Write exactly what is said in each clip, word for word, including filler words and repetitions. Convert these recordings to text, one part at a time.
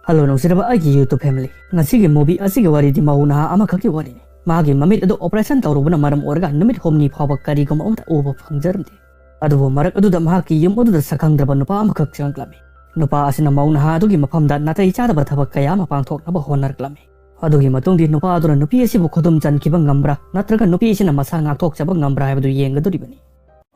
Hello ꯅꯨꯡꯁꯤꯔꯕ ꯑꯩꯒꯤ YouTube family꯫ ꯉꯁꯤꯒꯤ movie ꯑꯁꯤꯒꯤ ꯋꯥꯔꯤꯗꯤ ꯃꯧ ꯅꯍꯥ ꯑꯃꯈꯛꯀꯤ ꯋꯥꯔꯤꯅꯤ꯫ ꯃꯥꯒꯤ ꯃꯃꯤꯠ ꯑꯗꯨ operation ꯇꯧꯔꯨꯕꯅ ꯃꯔꯝ ꯑꯣꯏꯔꯒ ꯅꯨꯃꯤꯠ ꯍꯨꯝꯅꯤ ꯐꯥꯎꯕ ꯀꯔꯤꯒꯨꯝꯕ ꯑꯃꯠꯇ ꯎꯕ ꯐꯪꯖꯔꯝꯗꯦ꯫ ꯑꯗꯨꯕꯨ ꯃꯔꯛ ꯑꯗꯨꯗ ꯃꯍꯥꯛꯀꯤ ꯌꯨꯝ ꯑꯗꯨꯗ ꯁꯛꯈꯪꯗ꯭ꯔꯕ ꯅꯨꯄꯥ ꯑꯃꯈꯛ ꯆꯪꯂꯛꯂꯝꯃꯤ꯫ ꯅꯨꯄꯥ ꯑꯁꯤꯅ ꯃꯧ ꯅꯍꯥ ꯑꯗꯨꯒꯤ ꯃꯐꯝꯗ ꯅꯥꯇꯩ ꯆꯥꯗꯕ ꯊꯕꯛ ꯀꯌꯥ ꯑꯃ ꯄꯥꯡꯊꯣꯛꯅꯕ ꯍꯣꯠꯅꯔꯛꯂꯝꯃꯤ꯫ ꯑꯗꯨꯒꯤ ꯃꯇꯨꯡꯗꯤ ꯅꯨꯄꯥ ꯑꯗꯨꯅ ꯅꯨꯄꯤ ꯑꯁꯤꯕꯨ ꯈꯨꯗꯨꯝ ꯆꯟꯈꯤꯕ ꯉꯝꯕ꯭ꯔꯥ ꯅꯠꯇ꯭ꯔꯒ ꯅꯨꯄꯤ ꯑꯁꯤꯅ ꯃꯁꯥ ꯉꯥꯛꯊꯣꯛꯆꯕ ꯉꯝꯕ꯭ꯔꯥ ꯍꯥꯏꯕꯗꯨ ꯌꯦꯡꯒꯗꯧꯔꯤꯕꯅꯤ꯫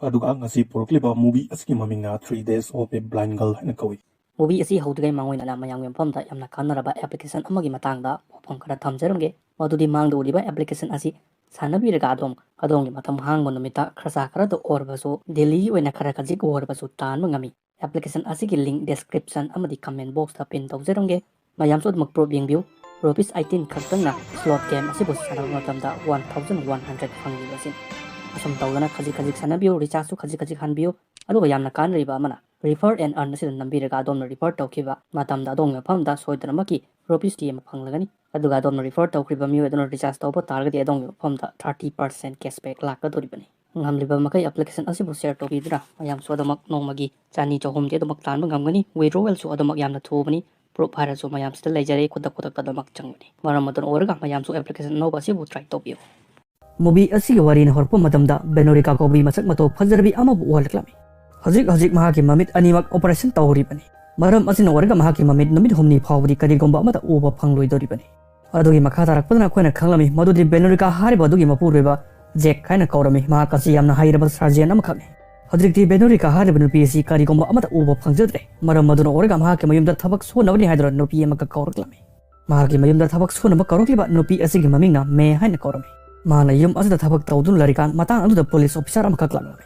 ꯑꯗꯨꯒ ꯉꯁꯤ ꯄꯨꯔꯛꯂꯤꯕ movie ꯑꯁꯤꯒꯤ ꯃꯃꯤꯡꯅ Three Days of a Blind Girl ꯍꯥꯏꯅ ꯀꯧꯏ꯫ Movie ꯑꯁꯤ ꯍꯧꯗ꯭ꯔꯤꯉꯩ ꯃꯥꯡꯑꯣꯏꯅꯅ ꯃꯌꯥꯝꯒꯤ ꯃꯐꯝꯗ ꯌꯥꯝꯅ ꯀꯥꯟꯅꯔꯕ application ꯑꯃꯒꯤ ꯃꯇꯥꯡꯗ ꯋꯥꯐꯝ ꯈꯔ ꯊꯝꯖꯔꯝꯒꯦ꯫ ꯃꯗꯨꯗꯤ ꯃꯥꯡꯗ ꯎꯔꯤꯕ application ꯑꯁꯤ ꯁꯥꯟꯅꯕꯤꯔꯒ ꯑꯗꯣꯝ ꯑꯗꯣꯝꯒꯤ ꯃꯇꯝ ꯍꯥꯡꯕ ꯅꯨꯃꯤꯠꯇ ꯈꯔꯁꯥ ꯈꯔꯗ ꯑꯣꯏꯔꯕꯁꯨ daily ꯑꯣꯏꯅ ꯈꯔ ꯈꯖꯤꯛ ꯑꯣꯏꯔꯕꯁꯨ ꯇꯥꯟꯕ ꯉꯝꯃꯤ꯫ Application ꯑꯁꯤꯒꯤ link description ꯑꯃꯗꯤ comment boxꯇ pin ꯇꯧꯖꯔꯝꯒꯦ꯫ ꯃꯌꯥꯝꯁꯨ ꯑꯗꯨꯃꯛ proof ꯌꯦꯡꯕꯤꯌꯨ꯫ Rupees eighteen ꯈꯛꯇꯪꯅ slot game ꯑꯁꯤꯕꯨ ꯁꯥꯟꯅꯕ ꯃꯇꯝꯗ one thousand one hundred ꯐꯪꯂꯤꯕ ꯑꯁꯤꯅꯤ꯫ ꯑꯁꯨꯝ ꯇꯧꯗꯅ ꯈꯖꯤꯛ ꯈꯖꯤꯛ ꯁꯥꯟꯅꯕꯤꯌꯨ, rechargeꯁꯨ ꯈꯖꯤꯛ ꯈꯖꯤꯛ ꯍꯥꯟꯕꯤꯌꯨ꯫ ꯑꯗꯨꯒ ꯌꯥꯝꯅ ꯀꯥꯟꯅꯔꯤꯕ ꯑꯃꯅ refer and earn ꯑꯁꯤꯗ ꯅꯝꯕꯤꯔꯒ ꯑꯗꯣꯝꯅ refer ꯇꯧꯈꯤꯕ ꯃꯇꯝꯗ ꯑꯗꯣꯝꯒꯤ ꯃꯐꯝꯗ ꯁꯣꯏꯗꯅꯃꯛꯀꯤ rupees ꯇꯤ ꯑꯃ ꯐꯪꯂꯒꯅꯤ꯫ ꯑꯗꯨꯒ ꯑꯗꯣꯝꯅ refer ꯇꯧꯈ꯭ꯔꯤꯕ ꯃꯤꯑꯣꯏ ꯑꯗꯨꯅ recharge ꯇꯧꯕ ꯇꯥꯔꯒꯗꯤ ꯑꯗꯣꯝꯒꯤ ꯃꯐꯝꯗ thirty percent cashback ꯂꯥꯛꯀꯗꯧꯔꯤꯕꯅꯤ꯫ ꯉꯝꯂꯤꯕ ꯃꯈꯩ application ꯑꯁꯤꯕꯨ share ꯇꯧꯕꯤꯗꯨꯅ ꯃꯌꯥꯝꯁꯨ ꯑꯗꯨꯃꯛ ꯅꯣꯡꯃꯒꯤ ꯆꯅꯤ ꯆꯍꯨꯝꯗꯤ ꯑꯗꯨꯃꯛ ꯇꯥꯟꯕ ꯉꯝꯒꯅꯤ꯫ Withdrawalꯁꯨ ꯑꯗꯨꯃꯛ ꯌꯥꯝꯅ ꯊꯨꯕꯅꯤ꯫ Proof ꯍꯥꯏꯔꯁꯨ ꯃꯌꯥꯝꯁꯤꯗ ꯂꯩꯖꯔꯦ, ꯈꯨꯗꯛ ꯈꯨꯗꯛꯇ ꯑꯗꯨꯃꯛ ꯆꯪꯕꯅꯤ꯫ ꯃꯔꯝ ꯑꯗꯨꯅ ꯑꯣꯏꯔꯒ ꯃꯌꯥꯝꯁꯨ application ꯑꯅꯧꯕ ꯑꯁꯤꯕꯨ try ꯇꯧꯕꯤꯌꯨ꯫ Movie ꯑꯁꯤꯒꯤ ꯋꯥꯔꯤꯅ ꯍꯧꯔꯛꯄ ꯃꯇꯝꯗ ꯕꯦꯅꯣꯔꯤꯀꯥ ꯀꯧꯕꯤ ꯃꯁꯛ ꯃꯇꯧ ꯐꯖꯔꯕꯤ ꯑꯃꯕꯨ ꯎꯍꯜꯂꯛꯂꯝꯃꯤ꯫ ꯍꯧꯖꯤꯛ ꯍꯧꯖꯤꯛ ꯃꯍꯥꯛꯀꯤ ꯃꯃꯤꯠ ꯑꯅꯤꯃꯛ operation ꯇꯧꯔꯤꯕꯅꯤ꯫ ꯃꯔꯝ ꯑꯁꯤꯅ ꯑꯣꯏꯔꯒ ꯃꯍꯥꯛꯀꯤ ꯃꯃꯤꯠ ꯅꯨꯃꯤꯠ ꯍꯨꯝꯅꯤ ꯐꯥꯎꯕꯗꯤ ꯀꯔꯤꯒꯨꯝꯕ ꯑꯃꯠꯇ ꯎꯕ ꯐꯪꯂꯣꯏꯗꯧꯔꯤꯕꯅꯤ꯫ ꯑꯗꯨꯒꯤ ꯃꯈꯥ ꯇꯥꯔꯛꯄꯗꯅ ꯑꯩꯈꯣꯏꯅ ꯈꯪꯂꯝꯃꯤ ꯃꯗꯨꯗꯤ ꯕꯦꯅꯣꯔꯤꯀꯥ ꯍꯥꯏꯔꯤꯕ ꯑꯗꯨꯒꯤ ꯃꯄꯨꯔꯣꯏꯕ ꯖꯦꯛ ꯍꯥꯏꯅ ꯀꯧꯔꯝꯃꯤ꯫ ꯃꯍꯥꯛ ꯑꯁꯤ ꯌꯥꯝꯅ ꯍꯩꯔꯕ surgeon ꯑꯃꯈꯛꯅꯤ꯫ ꯍꯧꯖꯤꯛꯇꯤ ꯕꯦꯅꯣꯔꯤꯀꯥ ꯍꯥꯏꯔꯤꯕ ꯅꯨꯄꯤ ꯑꯁꯤ ꯀꯔꯤꯒꯨꯝꯕ ꯑꯃꯠꯇ ꯎꯕ ꯐꯪꯖꯗ꯭ꯔꯦ꯫ ꯃꯔꯝ ꯑꯗꯨꯅ ꯑꯣꯏꯔꯒ ꯃꯍꯥꯛꯀꯤ ꯃꯌꯨꯝꯗ ꯊꯕꯛ ꯁꯨꯅꯕꯅꯤ ꯍꯥꯏꯗꯨꯅ ꯅꯨꯄꯤ ꯑꯃꯈꯛ ꯀꯧꯔꯛꯂꯝꯃꯤ꯫ ꯃꯍꯥꯛꯀꯤ ꯃꯌꯨꯝꯗ ꯊꯕꯛ ꯁꯨꯅꯕ ꯀꯧꯔꯛꯂꯤꯕ ꯅꯨꯄꯤ ꯑꯁꯤꯒꯤ ꯃꯃꯤꯡꯅ ꯃꯦ ꯍꯥꯏꯅ ꯀꯧꯔꯝꯃꯤ꯫ ꯃꯍꯥꯛꯅ ꯌꯨꯝ ꯑꯁꯤꯗ ꯊꯕꯛ ꯇꯧꯗꯨꯅ ꯂꯩꯔꯤꯀꯥꯟ ꯃꯇꯥꯡ ꯑꯗꯨꯗ police officer ꯑꯃꯈꯛ ꯂꯥꯛꯂꯝꯃꯤ꯫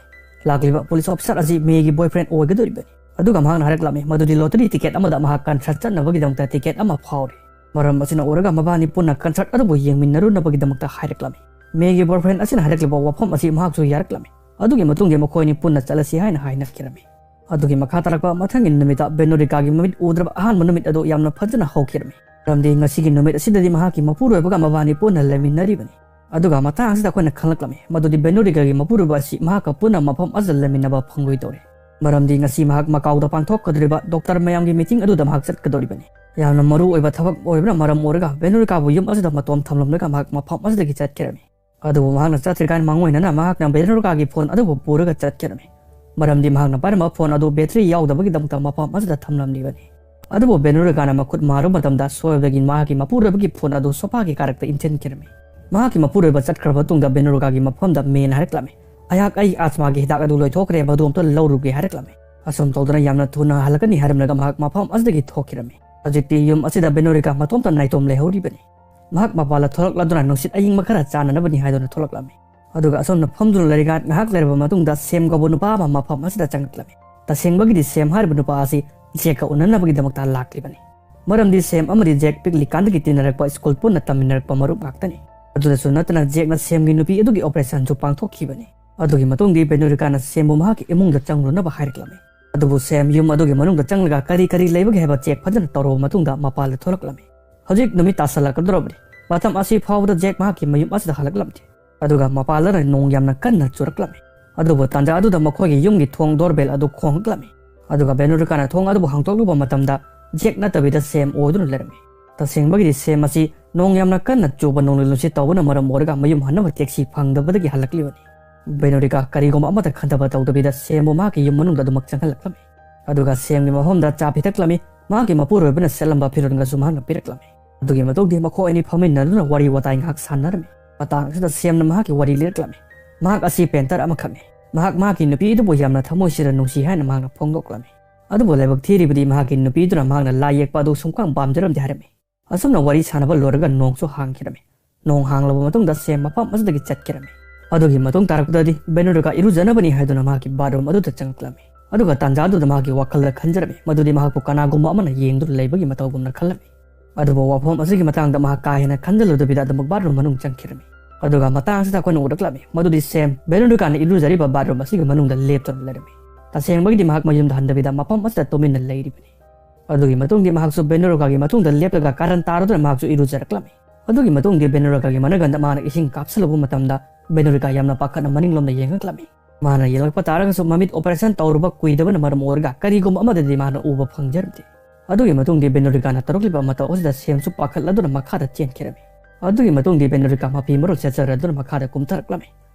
ꯂꯥꯛꯂꯤꯕ police officer ꯑꯁꯤ ꯃꯦꯒꯤ boyfriend ꯑꯣꯏꯒꯗꯧꯔꯤꯕꯅꯤ꯫ ꯑꯗꯨꯒ ꯃꯍꯥꯛꯅ ꯍꯥꯏꯔꯛꯂꯝꯃꯤ ꯃꯗꯨꯗꯤ lottery ticket ꯑꯃꯗ ꯃꯍꯥꯛ concert ꯆꯠꯅꯕꯒꯤꯗꯃꯛꯇ ticket ꯑꯃ ꯐꯥꯎꯔꯤ꯫ ꯃꯔꯝ ꯑꯁꯤꯅ ꯑꯣꯏꯔꯒ ꯃꯕꯥꯅꯤ ꯄꯨꯟꯅ concert ꯑꯗꯨꯕꯨ ꯌꯦꯡꯃꯤꯟꯅꯔꯨꯅꯕꯒꯤꯗꯃꯛꯇ ꯍꯥꯏꯔꯛꯂꯝꯃꯤ꯫ ꯃꯦꯒꯤ boyfriend ꯑꯁꯤꯅ ꯍꯥꯏꯔꯛꯂꯤꯕ ꯋꯥꯐꯝ ꯑꯁꯤ ꯃꯍꯥꯛꯁꯨ ꯌꯥꯔꯛꯂꯝꯃꯤ꯫ ꯑꯗꯨꯒꯤ ꯃꯇꯨꯡꯗ ꯃꯈꯣꯏꯅꯤ ꯄꯨꯟꯅ ꯆꯠꯂꯁꯤ ꯍꯥꯏꯅ ꯍꯥꯏꯅꯈꯤꯔꯝꯃꯤ꯫ ꯑꯗꯨꯒꯤ ꯃꯈꯥ ꯇꯥꯔꯛꯄ ꯃꯊꯪꯒꯤ ꯅꯨꯃꯤꯠꯇ ꯕꯦꯅꯣꯔꯤꯀꯥꯒꯤ ꯃꯃꯤꯠ ꯎꯗ꯭ꯔꯕ ꯑꯍꯥꯟꯕ ꯅꯨꯃꯤꯠ ꯑꯗꯨ ꯌꯥꯝꯅ ꯐꯖꯅ ꯍꯧꯈꯤꯔꯝꯃꯤ꯫ ꯃꯔꯝꯗꯤ ꯉꯁꯤꯒꯤ ꯅꯨꯃꯤꯠ ꯑꯁꯤꯗꯗꯤ ꯃꯍꯥꯛꯀꯤ ꯃꯄꯨꯔꯣꯏꯕꯒ ꯃꯕꯥꯅꯤ ꯄꯨꯟꯅ ꯂꯩꯃꯤꯟꯅꯔꯤꯕꯅꯤ꯫ ꯑꯗꯨꯒ ꯃꯇꯥꯡ ꯑꯁꯤꯗ ꯑꯩꯈꯣꯏꯅ ꯈꯪꯂꯛꯂꯝꯃꯤ ꯃꯗꯨꯗꯤ ꯕꯦꯅꯣꯔꯤꯀꯥꯒꯤ ꯃꯄꯨꯔꯣꯏꯕ ꯑꯁꯤ ꯃꯍꯥꯛꯀ ꯄꯨꯟꯅ ꯃꯐꯝ ꯑꯁꯤꯗ ꯂꯩꯃꯤꯟꯅꯕ ꯐꯪꯂꯣꯏꯗꯧꯔꯤ꯫ ꯃꯔꯝꯗꯤ ꯉꯁꯤ ꯃꯍꯥꯛ ꯃꯀꯥꯎꯗ ꯄꯥꯡꯊꯣꯛꯀꯗꯧꯔꯤꯕ ꯗꯣꯛꯇꯔ ꯃꯌꯥꯝꯒꯤ ꯃꯤꯇꯤꯡ ꯑꯗꯨꯗ ꯃꯍꯥꯛ ꯆꯠꯀꯗꯧꯔꯤꯕꯅꯤ꯫ ꯌꯥꯝꯅ ꯃꯔꯨ ꯑꯣꯏꯕ ꯊꯕꯛ ꯑꯣꯏꯕꯅ ꯃꯔꯝ ꯑꯣꯏꯔꯒ ꯕꯦꯅꯨꯔꯤꯀꯥꯕꯨ ꯌꯨꯝ ꯑꯁꯤꯗ ꯃꯇꯣꯝ ꯊꯝꯂꯝꯂꯒ ꯃꯍꯥꯛ ꯃꯐꯝ ꯑꯁꯤꯗꯒꯤ ꯆꯠꯈꯤꯔꯝꯃꯤ꯫ ꯑꯗꯨꯕꯨ ꯃꯍꯥꯛꯅ ꯆꯠꯇ꯭ꯔꯤꯀꯥꯟ ꯃꯥꯡꯑꯣꯏꯅꯅ ꯃꯍꯥꯛꯅ ꯕꯦꯅꯨꯔꯤꯀꯥꯒꯤ ꯐꯣꯟ ꯑꯗꯨꯕꯨ ꯄꯨꯔꯒ ꯆꯠꯈꯤꯔꯝꯃꯤ꯫ ꯃꯔꯝꯗꯤ ꯃꯍꯥꯛꯅ ꯄꯥꯏꯔꯝꯕ ꯐꯣꯟ ꯑꯗꯨ ꯕꯦꯇ꯭ꯔꯤ ꯌꯥꯎꯗꯕꯒꯤꯗꯃꯛꯇ ꯃꯐꯝ ꯑꯁꯤꯗ ꯊꯝꯂꯝꯂꯤꯕꯅꯤ꯫ ꯑꯗꯨꯕꯨ ꯕꯦꯅꯨꯔꯤꯀꯥꯅ ꯃꯈꯨꯠ ꯃꯥꯔꯨꯕ ꯃꯇꯝꯗ ꯁꯣꯏꯕꯗꯒꯤ ꯃꯍꯥꯛꯀꯤ ꯃꯄꯨꯔꯣꯏꯕꯒꯤ ꯐꯣꯟ ꯑꯗꯨ ꯁꯣꯐꯥꯒꯤ ꯀꯥꯔꯛꯇ ꯏꯟꯁꯤꯟꯈꯤꯔꯝꯃꯤ꯫ ꯃꯍꯥꯛꯀꯤ ꯃꯄꯨꯔꯣꯏꯕ ꯆꯠꯈ꯭ꯔꯕ ꯃꯇꯨꯡꯗ ꯕꯦꯅꯨꯔꯤꯀꯥꯒꯤ ꯃꯐꯝꯗ ꯃꯦꯅ ꯍꯥꯏꯔꯛꯂꯝꯃꯤ, "ꯑꯩꯍꯥꯛ ꯑꯩꯒꯤ ꯑꯥꯁꯃꯥꯒꯤ ꯍꯤꯗꯥꯛ ꯑꯗꯨ ꯂꯣꯏꯊꯣꯛꯈ꯭ꯔꯦ, ꯃꯗꯨ ꯑꯝꯇ ꯂꯧꯔꯨꯒꯦ" ꯍꯥꯏꯔꯛꯂꯝꯃꯤ꯫ ꯑꯁꯨꯝ ꯇꯧꯗꯅ ꯌꯥꯝꯅ ꯊꯨꯅ ꯍꯜꯂꯛꯀꯅꯤ ꯍꯥꯏꯔꯝꯂꯒ ꯃꯍꯥꯛ ꯃꯐꯝ ꯑꯁꯤꯗꯒꯤ ꯊꯣꯛꯈꯤꯔꯝꯃꯤ꯫ ꯍꯧꯖꯤꯛꯇꯤ ꯌꯨꯝ ꯑꯁꯤꯗ ꯕꯦꯅꯨꯔꯤꯀꯥ ꯃꯇꯣꯝꯇ ꯅꯥꯏꯇꯣꯝ ꯂꯩꯍꯧꯔꯤꯕꯅꯤ꯫ ꯃꯍꯥꯛ ꯃꯄꯥꯟꯗ ꯊꯣꯛꯂꯛꯂꯗꯨꯅ ꯅꯨꯡꯁꯤꯠ ꯑꯏꯪꯕ ꯈꯔ ꯆꯥꯅꯅꯕꯅꯤ ꯍꯥꯏꯗꯨꯅ ꯊꯣꯛꯂꯛꯂꯝꯃꯤ꯫ ꯑꯗꯨꯒ ꯑꯁꯣꯝꯅ ꯐꯝꯗꯨꯅ ꯂꯩꯔꯤꯀꯥꯟ ꯉꯥꯏꯍꯥꯛ ꯂꯩꯔꯕ ꯃꯇꯨꯡꯗ ꯁꯦꯝ ꯀꯧꯕ ꯅꯨꯄꯥ ꯑꯃ ꯃꯐꯝ ꯑꯁꯤꯗ ꯆꯪꯂꯛꯂꯝꯃꯤ꯫ ꯇꯁꯦꯡꯕꯒꯤꯗꯤ ꯁꯦꯝ ꯍꯥꯏꯔꯤꯕ ꯅꯨꯄꯥ ꯑꯁꯤ ꯖꯦꯛꯀ ꯎꯅꯅꯕꯒꯤꯗꯃꯛꯇ ꯂꯥꯛꯂꯤꯕꯅꯤ꯫ ꯃꯔꯝꯗꯤ ꯁꯦꯝ ꯑꯃꯗꯤ ꯖꯦꯛ ꯄꯤꯛꯂꯤꯀꯥꯟꯗꯒꯤ ꯇꯤꯟꯅꯔꯛꯄ, ꯁ꯭ꯀꯨꯜ ꯄꯨꯟꯅ ꯇꯝꯃꯤꯟꯅꯔꯛꯄ ꯃꯔꯨꯞ ꯉꯥꯛꯇꯅꯤ꯫ ꯑꯗꯨꯗꯁꯨ ꯅꯠꯇꯅ ꯖꯦꯛꯅ ꯁꯦꯝꯒꯤ ꯅꯨꯄꯤ ꯑꯗꯨꯒꯤ ꯑꯣꯄꯔꯦꯁꯟꯁꯨ ꯄꯥꯡꯊꯣꯛꯈꯤꯕꯅꯤ꯫ ꯑꯗꯨꯒꯤ ꯃꯇꯨꯡꯗꯤ ꯕꯦꯅꯨꯔꯤꯀꯥꯅ ꯁꯦꯝꯕꯨ ꯃꯍꯥꯛꯀꯤ ꯏꯃꯨꯡꯗ ꯆꯪꯂꯨꯅꯕ ꯍꯥꯏꯔꯛꯂꯝꯃꯤ꯫ ꯑꯗꯨꯕꯨ ꯁꯦꯝ ꯌꯨꯝ ꯑꯗꯨꯒꯤ ꯃꯅꯨꯡꯗ ꯆꯪꯂꯒ ꯀꯔꯤ ꯀꯔꯤ ꯂꯩꯕꯒꯦ ꯍꯥꯏꯕ ꯆꯦꯛ ꯐꯖꯅ ꯇꯧꯔꯕ ꯃꯇꯨꯡꯗ ꯃꯄꯥꯟꯗ ꯊꯣꯛꯂꯛꯂꯝꯃꯤ꯫ ꯍꯧꯖꯤꯛ ꯅꯨꯃꯤꯠ ꯇꯥꯁꯜꯂꯛꯀꯗꯧꯔꯕꯅꯤ꯫ ꯃꯇꯝ ꯑꯁꯤ ꯐꯥꯎꯕꯗ ꯖꯦꯛ ꯃꯍꯥꯛꯀꯤ ꯃꯌꯨꯝ ꯑꯁꯤꯗ ꯍꯜꯂꯛꯂꯝꯗꯦ꯫ ꯑꯗꯨꯒ ꯃꯄꯥꯟꯗꯅ ꯅꯣꯡ ꯌꯥꯝꯅ ꯀꯟꯅ ꯆꯨꯔꯛꯂꯝꯃꯤ꯫ ꯑꯗꯨꯕꯨ ꯇꯥꯟꯖꯥ ꯑꯗꯨꯗ ꯃꯈꯣꯏꯒꯤ ꯌꯨꯝꯒꯤ ꯊꯣꯡ ꯗꯣꯔꯕꯦꯜ ꯑꯗꯨ ꯈꯣꯡꯂꯛꯂꯝꯃꯤ꯫ ꯑꯗꯨꯒ ꯕꯦꯅꯨꯔꯤꯀꯥꯅ ꯊꯣꯡ ꯑꯗꯨꯕꯨ ꯍꯥꯡꯗꯣꯛꯂꯨꯕ ꯃꯇꯝꯗ ꯖꯦꯛ ꯅꯠꯇꯕꯤꯗ ꯁꯦꯝ ꯑꯣꯏꯗꯨꯅ ꯂꯩꯔꯝꯃꯤ꯫ ꯇꯁꯦꯡꯕꯒꯤꯗꯤ ꯁꯦꯝ ꯑꯁꯤ ꯅꯣꯡ ꯌꯥꯝꯅ ꯀꯟꯅ ꯆꯨꯕ, ꯅꯣꯡꯂꯩ ꯅꯨꯡꯁꯤꯠ ꯇꯧꯕꯅ ꯃꯔꯝ ꯑꯣꯏꯔꯒ ꯃꯌꯨꯝ ꯍꯟꯅꯕ ꯇꯦꯛꯁꯤ ꯐꯪꯗꯕꯗꯒꯤ ꯍꯜꯂꯛꯂꯤꯕꯅꯤ꯫ ꯕꯦꯅꯨꯔꯤꯀꯥ ꯀꯔꯤꯒꯨꯝꯕ ꯑꯃꯠꯇ ꯈꯟꯊꯕ ꯇꯧꯗꯕꯤꯗ ꯁꯦꯝꯕꯨ ꯃꯍꯥꯛꯀꯤ ꯌꯨꯝ ꯃꯅꯨꯡꯗ ꯑꯗꯨꯃꯛ ꯆꯪꯍꯜꯂꯛꯂꯝꯃꯤ꯫ ꯑꯗꯨꯒ ꯁꯦꯝꯒꯤ ꯃꯐꯝꯗ ꯆꯥ ꯄꯤꯊꯛꯂꯝꯃꯤ꯫ ꯃꯍꯥꯛꯀꯤ ꯃꯄꯨꯔꯣꯏꯕꯅ ꯁꯦꯠꯂꯝꯕ ꯐꯤꯔꯣꯜꯒꯁꯨ ꯃꯍꯥꯛꯅ ꯄꯤꯔꯛꯂꯝꯃꯤ꯫ ꯑꯗꯨꯒꯤ ꯃꯇꯨꯡꯗꯤ ꯃꯈꯣꯏ ꯑꯅꯤ ꯐꯝꯃꯤꯟꯅꯗꯨꯅ ꯋꯥꯔꯤ ꯋꯥꯇꯥꯏ ꯉꯥꯏꯍꯥꯛ ꯁꯥꯟꯅꯔꯝꯃꯤ꯫ ꯃꯇꯥꯡ ꯑꯁꯤꯗ ꯁꯦꯝꯅ ꯃꯍꯥꯛꯀꯤ ꯋꯥꯔꯤ ꯂꯤꯔꯛꯂꯝꯃꯤ꯫ ꯃꯍꯥꯛ ꯑꯁꯤ ꯄꯦꯟꯇꯔ ꯑꯃꯈꯛꯅꯤ꯫ ꯃꯍꯥꯛ ꯃꯍꯥꯛꯀꯤ ꯅꯨꯄꯤ ꯑꯗꯨꯕꯨ ꯌꯥꯝꯅ ꯊꯃꯣꯏ ꯁꯦꯡꯅ ꯅꯨꯡꯁꯤ ꯍꯥꯏꯅ ꯃꯍꯥꯛꯅ ꯐꯣꯡꯗꯣꯛꯂꯝꯃꯤ꯫ ꯑꯗꯨꯕꯨ ꯂꯥꯏꯕꯛ ꯊꯤꯔꯤꯕꯗꯤ ꯃꯍꯥꯛꯀꯤ ꯅꯨꯄꯤꯗꯨꯅ ꯃꯍꯥꯛꯅ ꯂꯥꯏ ꯌꯦꯛꯄ ꯑꯗꯨ ꯁꯨꯡꯄꯥꯝ ꯄꯥꯝꯖꯔꯝꯗꯦ ꯍꯥꯏꯔꯝꯃꯤ꯫ ꯑꯁꯨꯝꯅ ꯋꯥꯔꯤ ꯁꯥꯟꯅꯕ ꯂꯣꯏꯔꯒ ꯅꯣꯡꯁꯨ ꯍꯥꯡꯈꯤꯔꯝꯃꯤ꯫ ꯅꯣꯡ ꯍꯥꯡꯂꯕ ꯃꯇꯨꯡꯗ ꯁꯦꯝ ꯃꯐꯝ ꯑꯁꯤꯗꯒꯤ ꯆꯠꯈꯤꯔꯝꯃꯤ꯫ ꯑꯗꯨꯒꯤ ꯃꯇꯨꯡ ꯇꯥꯔꯛꯄꯗꯗꯤ ꯕꯦꯅꯨꯔꯤꯀꯥ ꯏꯔꯨꯖꯅꯕꯅꯤ ꯍꯥꯏꯗꯨꯅ ꯃꯍꯥꯛꯀꯤ ꯕꯥꯠꯔꯨꯝ ꯑꯗꯨꯗ ꯆꯪꯂꯛꯂꯝꯃꯤ꯫ ꯑꯗꯨꯒ ꯇꯥꯟꯖꯥꯗꯨꯗ ꯃꯍꯥꯛꯀꯤ ꯋꯥꯈꯜꯗ ꯈꯟꯖꯔꯝꯃꯤ ꯃꯗꯨꯗꯤ ꯃꯍꯥꯛꯄꯨ ꯀꯅꯥꯒꯨꯝꯕ ꯑꯃꯅ ꯌꯦꯡꯗꯨꯅ ꯂꯩꯕꯒꯤ ꯃꯇꯧꯒꯨꯝꯅ ꯈꯜꯂꯝꯃꯤ꯫ ꯑꯗꯨꯕꯨ ꯋꯥꯐꯝ ꯑꯁꯤꯒꯤ ꯃꯇꯥꯡꯗ ꯃꯍꯥꯛ ꯀꯥ ꯍꯦꯟꯅ ꯈꯟꯖꯤꯜꯂꯨꯗꯕꯤꯗ ꯑꯗꯨꯃꯛ ꯕꯥꯠꯔꯨꯝ ꯃꯅꯨꯡ ꯆꯪꯈꯤꯔꯝꯃꯤ꯫ ꯑꯗꯨꯒ ꯃꯇꯥꯡ ꯑꯁꯤꯗ ꯑꯩꯈꯣꯏꯅ ꯎꯔꯛꯂꯝꯃꯤ ꯃꯗꯨꯗꯤ ꯁꯦꯝ ꯕꯦꯅꯨꯔꯤꯀꯥꯅ ꯏꯔꯨꯖꯔꯤꯕ ꯕꯥꯠꯔꯨꯝ ꯑꯁꯤꯒꯤ ꯃꯅꯨꯡꯗ ꯂꯦꯞꯇꯨꯅ ꯂꯩꯔꯝꯃꯤ꯫ ꯇꯁꯦꯡꯕꯒꯤꯗꯤ ꯃꯍꯥꯛ ꯃꯌꯨꯝꯗ ꯍꯟꯗꯕꯤꯗ ꯃꯐꯝ ꯑꯁꯤꯗ ꯇꯨꯃꯤꯟꯅ ꯂꯩꯔꯤꯕꯅꯤ꯫ ꯑꯗꯨꯒꯤ ꯃꯇꯨꯡꯗꯤ ꯃꯍꯥꯛꯁꯨ ꯕꯦꯅꯨꯔꯤꯀꯥꯒꯤ ꯃꯇꯨꯡꯗ ꯂꯦꯞꯂꯒ ꯀꯥꯔꯟ ꯇꯥꯔꯗꯨꯅ ꯃꯍꯥꯛꯁꯨ ꯏꯔꯨꯖꯔꯛꯂꯝꯃꯤ꯫ ꯑꯗꯨꯒꯤ ꯃꯇꯨꯡꯗꯤ ꯕꯦꯅꯨꯔꯤꯀꯥꯒꯤ ꯃꯅꯒꯟꯗ ꯃꯍꯥꯛꯅ ꯏꯁꯤꯡ ꯀꯥꯞꯁꯤꯜꯂꯨꯕ ꯃꯇꯝꯗ ꯕꯦꯅꯨꯔꯤꯀꯥ ꯌꯥꯝꯅ ꯄꯥꯈꯠꯅ ꯃꯅꯤꯡꯂꯣꯝꯗ ꯌꯦꯡꯂꯛꯂꯝꯃꯤ꯫ ꯃꯥꯅ ꯌꯦꯡꯂꯛꯄ ꯇꯥꯔꯒꯁꯨ ꯃꯃꯤꯠ operation ꯇꯧꯔꯨꯕ ꯀꯨꯏꯗꯕꯅ ꯃꯔꯝ ꯑꯣꯏꯔꯒ ꯀꯔꯤꯒꯨꯝꯕ ꯑꯃꯗꯗꯤ ꯃꯥꯅ ꯎꯕ ꯐꯪꯖꯔꯝꯗꯦ꯫ ꯑꯗꯨꯒꯤ ꯃꯇꯨꯡꯗꯤ ꯕꯦꯅꯨꯔꯤꯀꯥꯅ ꯇꯧꯔꯛꯂꯤꯕ ꯃꯇꯧ ꯑꯁꯤꯗ ꯁꯦꯝꯁꯨ ꯄꯥꯈꯠꯂꯗꯨꯅ ꯃꯈꯥꯗ ꯆꯦꯟꯈꯤꯔꯝꯃꯤ꯫ ꯑꯗꯨꯒꯤ ꯃꯇꯨꯡꯗꯤ ꯕꯦꯅꯨꯔꯤꯀꯥ ꯃꯐꯤ ꯃꯔꯣꯜ ꯁꯦꯠꯆꯔꯗꯨꯅ ꯃꯈꯥꯗ ꯀꯨꯝꯊꯔꯛꯂꯝꯃꯤ꯫